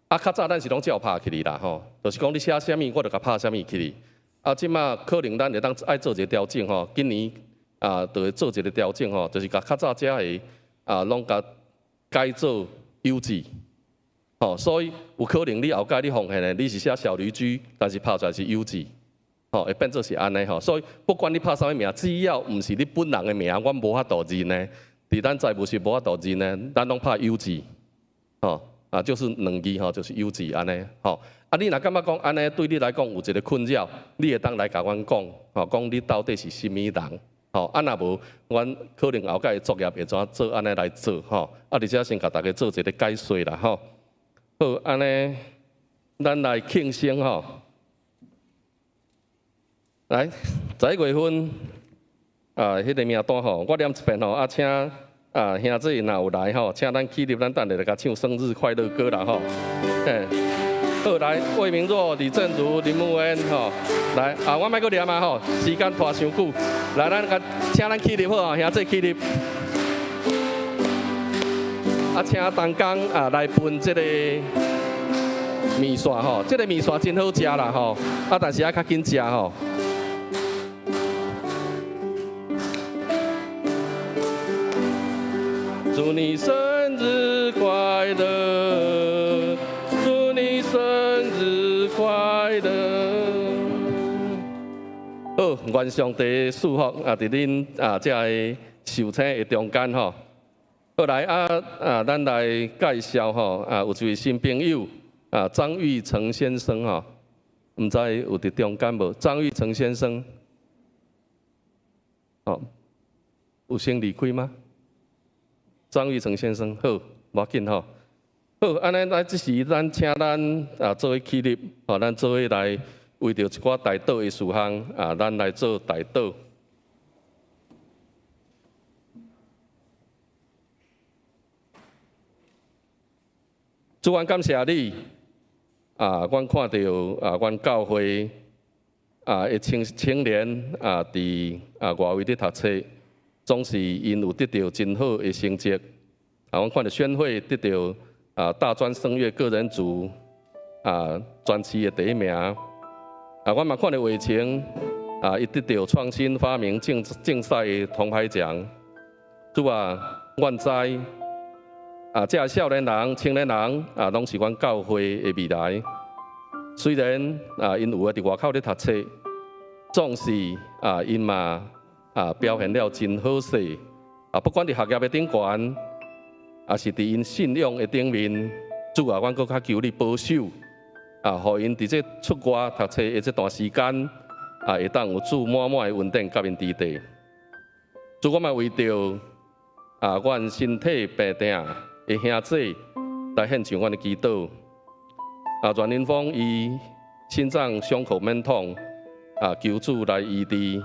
啊，較早咱是攏照拍起來啦吼，就是講你寫啥物，我就共拍啥物起來。啊，這擺可能咱會當愛做一個調整吼，今年啊，就會做一個調整吼，就是共較早遮的啊，攏共改做有字，吼，所以有可能你後蓋你奉獻的，你是寫小驢駒，但是拍出來是有字，吼，會變做是按呢吼。所以不管你拍啥物名，只要毋是你本人的名，阮無法度認的，佇咱財務室無法度認的，咱攏拍有字，吼，啊，就是兩字吼，就是有字按呢，吼。啊，你若感覺講按呢對你來講有一個困擾，你會當來共阮講，吼，講你到底是啥物人。吼，啊若無，阮可能後蓋作業會怎做按呢來做吼。啊，佇遮先共大家做一個解說啦吼。好，按呢，咱來慶生吼。來，11月份啊，彼個名單吼，我念一遍吼，啊，請啊兄弟若有來吼，請咱起立，咱等下來共唱生日快樂歌啦吼。嘿，好，來，魏明若、李正如、林木恩吼，來，啊，我莫閣念啊吼，時間拖傷久，來，咱共請咱起立好吼，兄弟起立。啊，請同工啊來分這個麵線吼，這個麵線真好食啦吼，啊，但是愛較緊食吼。祝你生日快樂，祝你生日快樂。好，願上帝賜福啊，佇恁啊這个壽星的中間吼。好來啊啊，咱來介紹吼啊，有一位新朋友啊，張玉成先生吼，毋知有佇中間無？張玉成先生，哦，有先離開嗎？張玉成先生，好，無要緊吼。好，按呢，來這時咱請咱啊做伙起立，吼，咱做伙來為著一寡代禱的事項啊，咱來做代禱。主，阮感謝你啊！阮看著啊，阮教會啊的青青年啊，佇啊外圍咧讀冊，總是𪜶有得著真好的成績。啊，阮看著宣慧得著啊大專聲樂個人組啊專區的第一名。啊，阮嘛看著偉晴啊，伊得著創新發明競競賽的銅牌獎。主啊，阮知啊，這少年人、青年人啊，攏是阮教會的未來。雖然啊，𪜶有的佇外口咧讀冊，總是啊，𪜶嘛啊表現了真好勢。啊，不管佇學業的頂懸，抑是佇𪜶信仰的頂面，主啊，阮閣較求你保守啊，予𪜶佇這出外讀冊的這段時間啊，會當有主滿滿的恩典佮𪜶佇地。主，我嘛為著阮身體病痛的兄姊來獻上阮的祈禱。阮林峰伊心臟胸口悶痛，求主來醫治。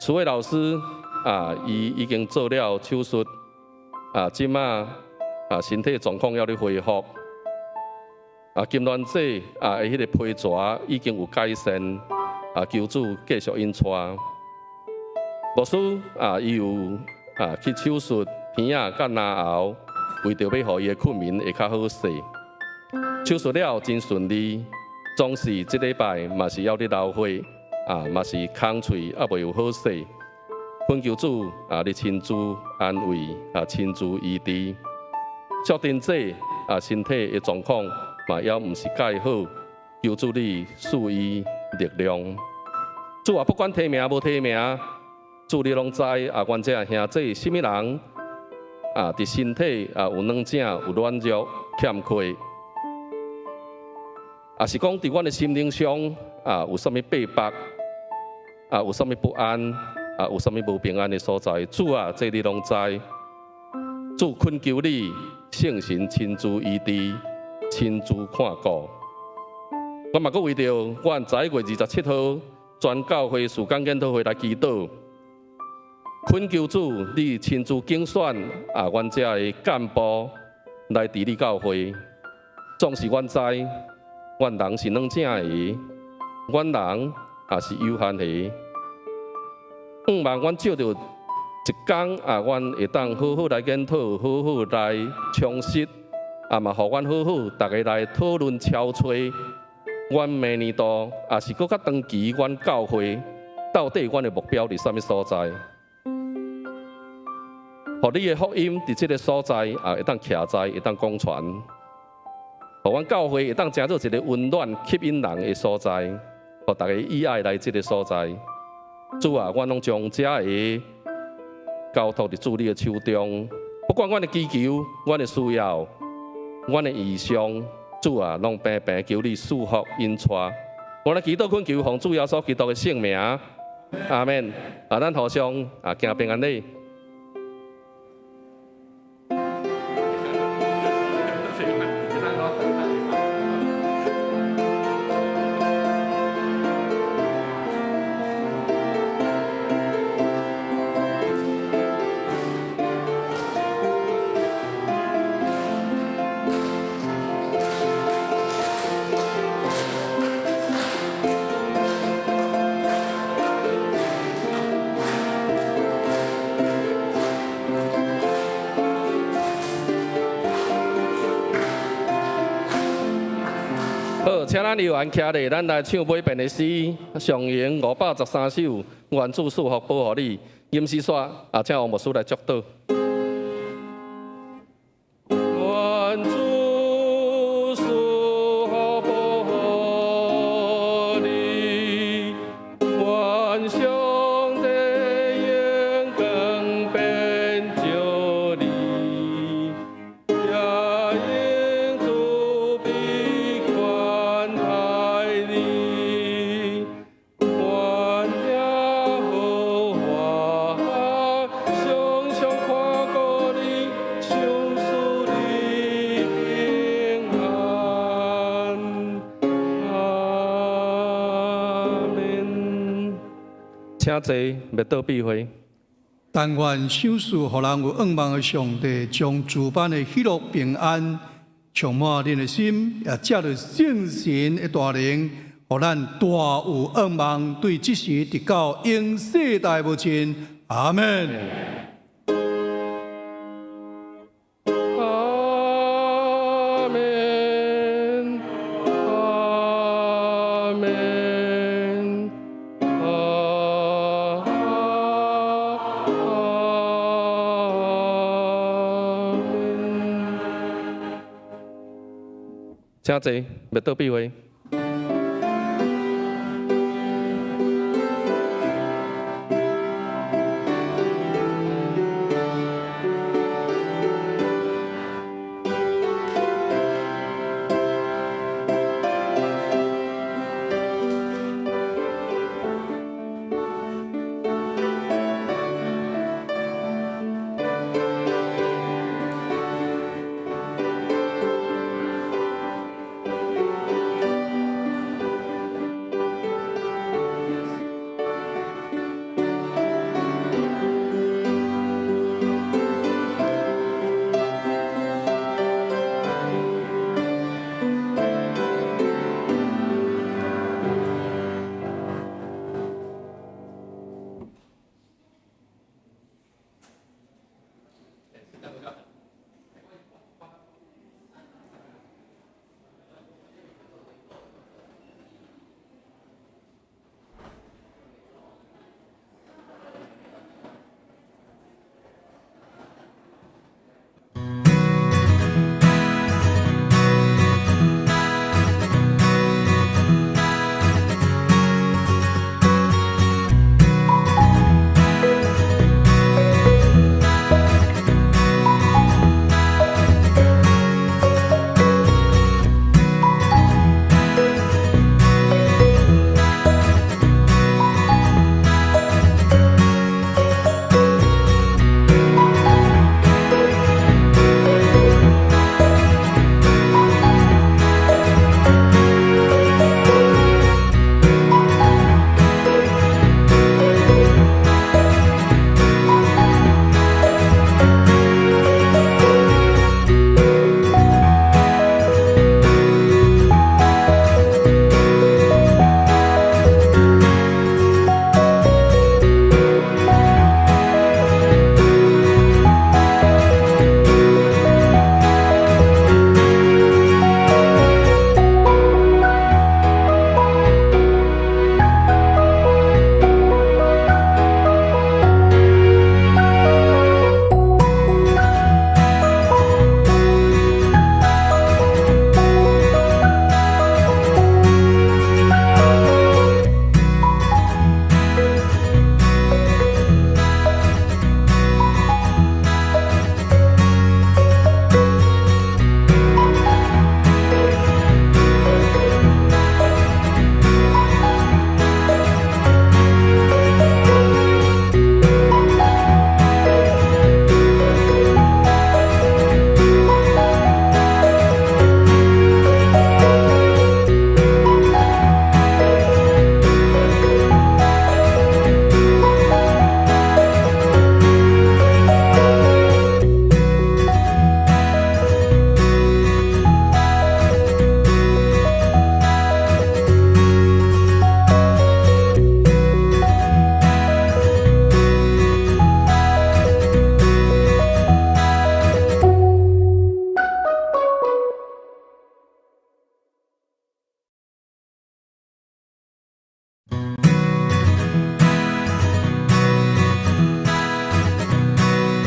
蘇慧老師，伊已經做了手術，這馬身體狀況猶咧恢復。金鑾姐伊彼个皮蛇已經有改善，求主繼續引帶。牧師，伊有去手術鼻仔佮嚨喉，為著欲予伊的睏眠會較好勢。手術了真順利，總是這禮拜嘛是猶咧流血，嘛是空喙猶未有好勢。懇求主，你親自安慰，親自醫治。淑珍姐，身體的狀況嘛猶毋是蓋好，求主你賜伊力量。主啊，不管提名無提名，主你攏知，阮這兄姊啥物人，佇身體有軟正、有軟弱、欠缺，也是講佇阮的心靈上，有啥物逼迫，有啥物不安，有啥物無平安的所在，主啊，這你攏知。主懇求你，聖神親自醫治，親自看顧。我嘛閣為著阮11月27號全教會事工研討會來祈禱，懇求主你親自揀選，阮遮的幹部來治理教會。總是阮知，阮人是軟正的，阮人也是有限的。向望阮借著一工，阮會當好好來研討，好好來充實，嘛，予阮好好逐家來討論敲揣。阮明年度也是閣較長期，阮教會到底阮的目標佇啥物所在？予你的福音佇這个所在會當徛在，會當廣傳，予阮教會會當成做一个溫暖吸引人的所在，予逐家喜愛來這个所在。主啊，阮攏將這个交託佇主你的手中，不管阮的祈求、阮的需要、阮的異想，主啊，攏平平求你賜福引帶。我來祈禱懇求奉主耶穌基督的聖名，阿們。咱互相行平安禮。好，請咱留言徛咧，咱來唱尾遍的詩，上詠513首，願主賜福保護你。吟詩煞，請王牧師來祝禱。願主賜福保護你，願上帝榮光遍照你，也用慈悲寬待你，願耶和華常常看顧你，賞賜你平安。阿們。請坐，默禱閉會。但願賞賜予人有向望的上帝，將諸般的喜樂平安充滿恁的心，也藉著聖神的大能，予咱大有向望，對這時直到永世代無盡。阿們。阿們，阿們，阿們。請坐，默禱閉會。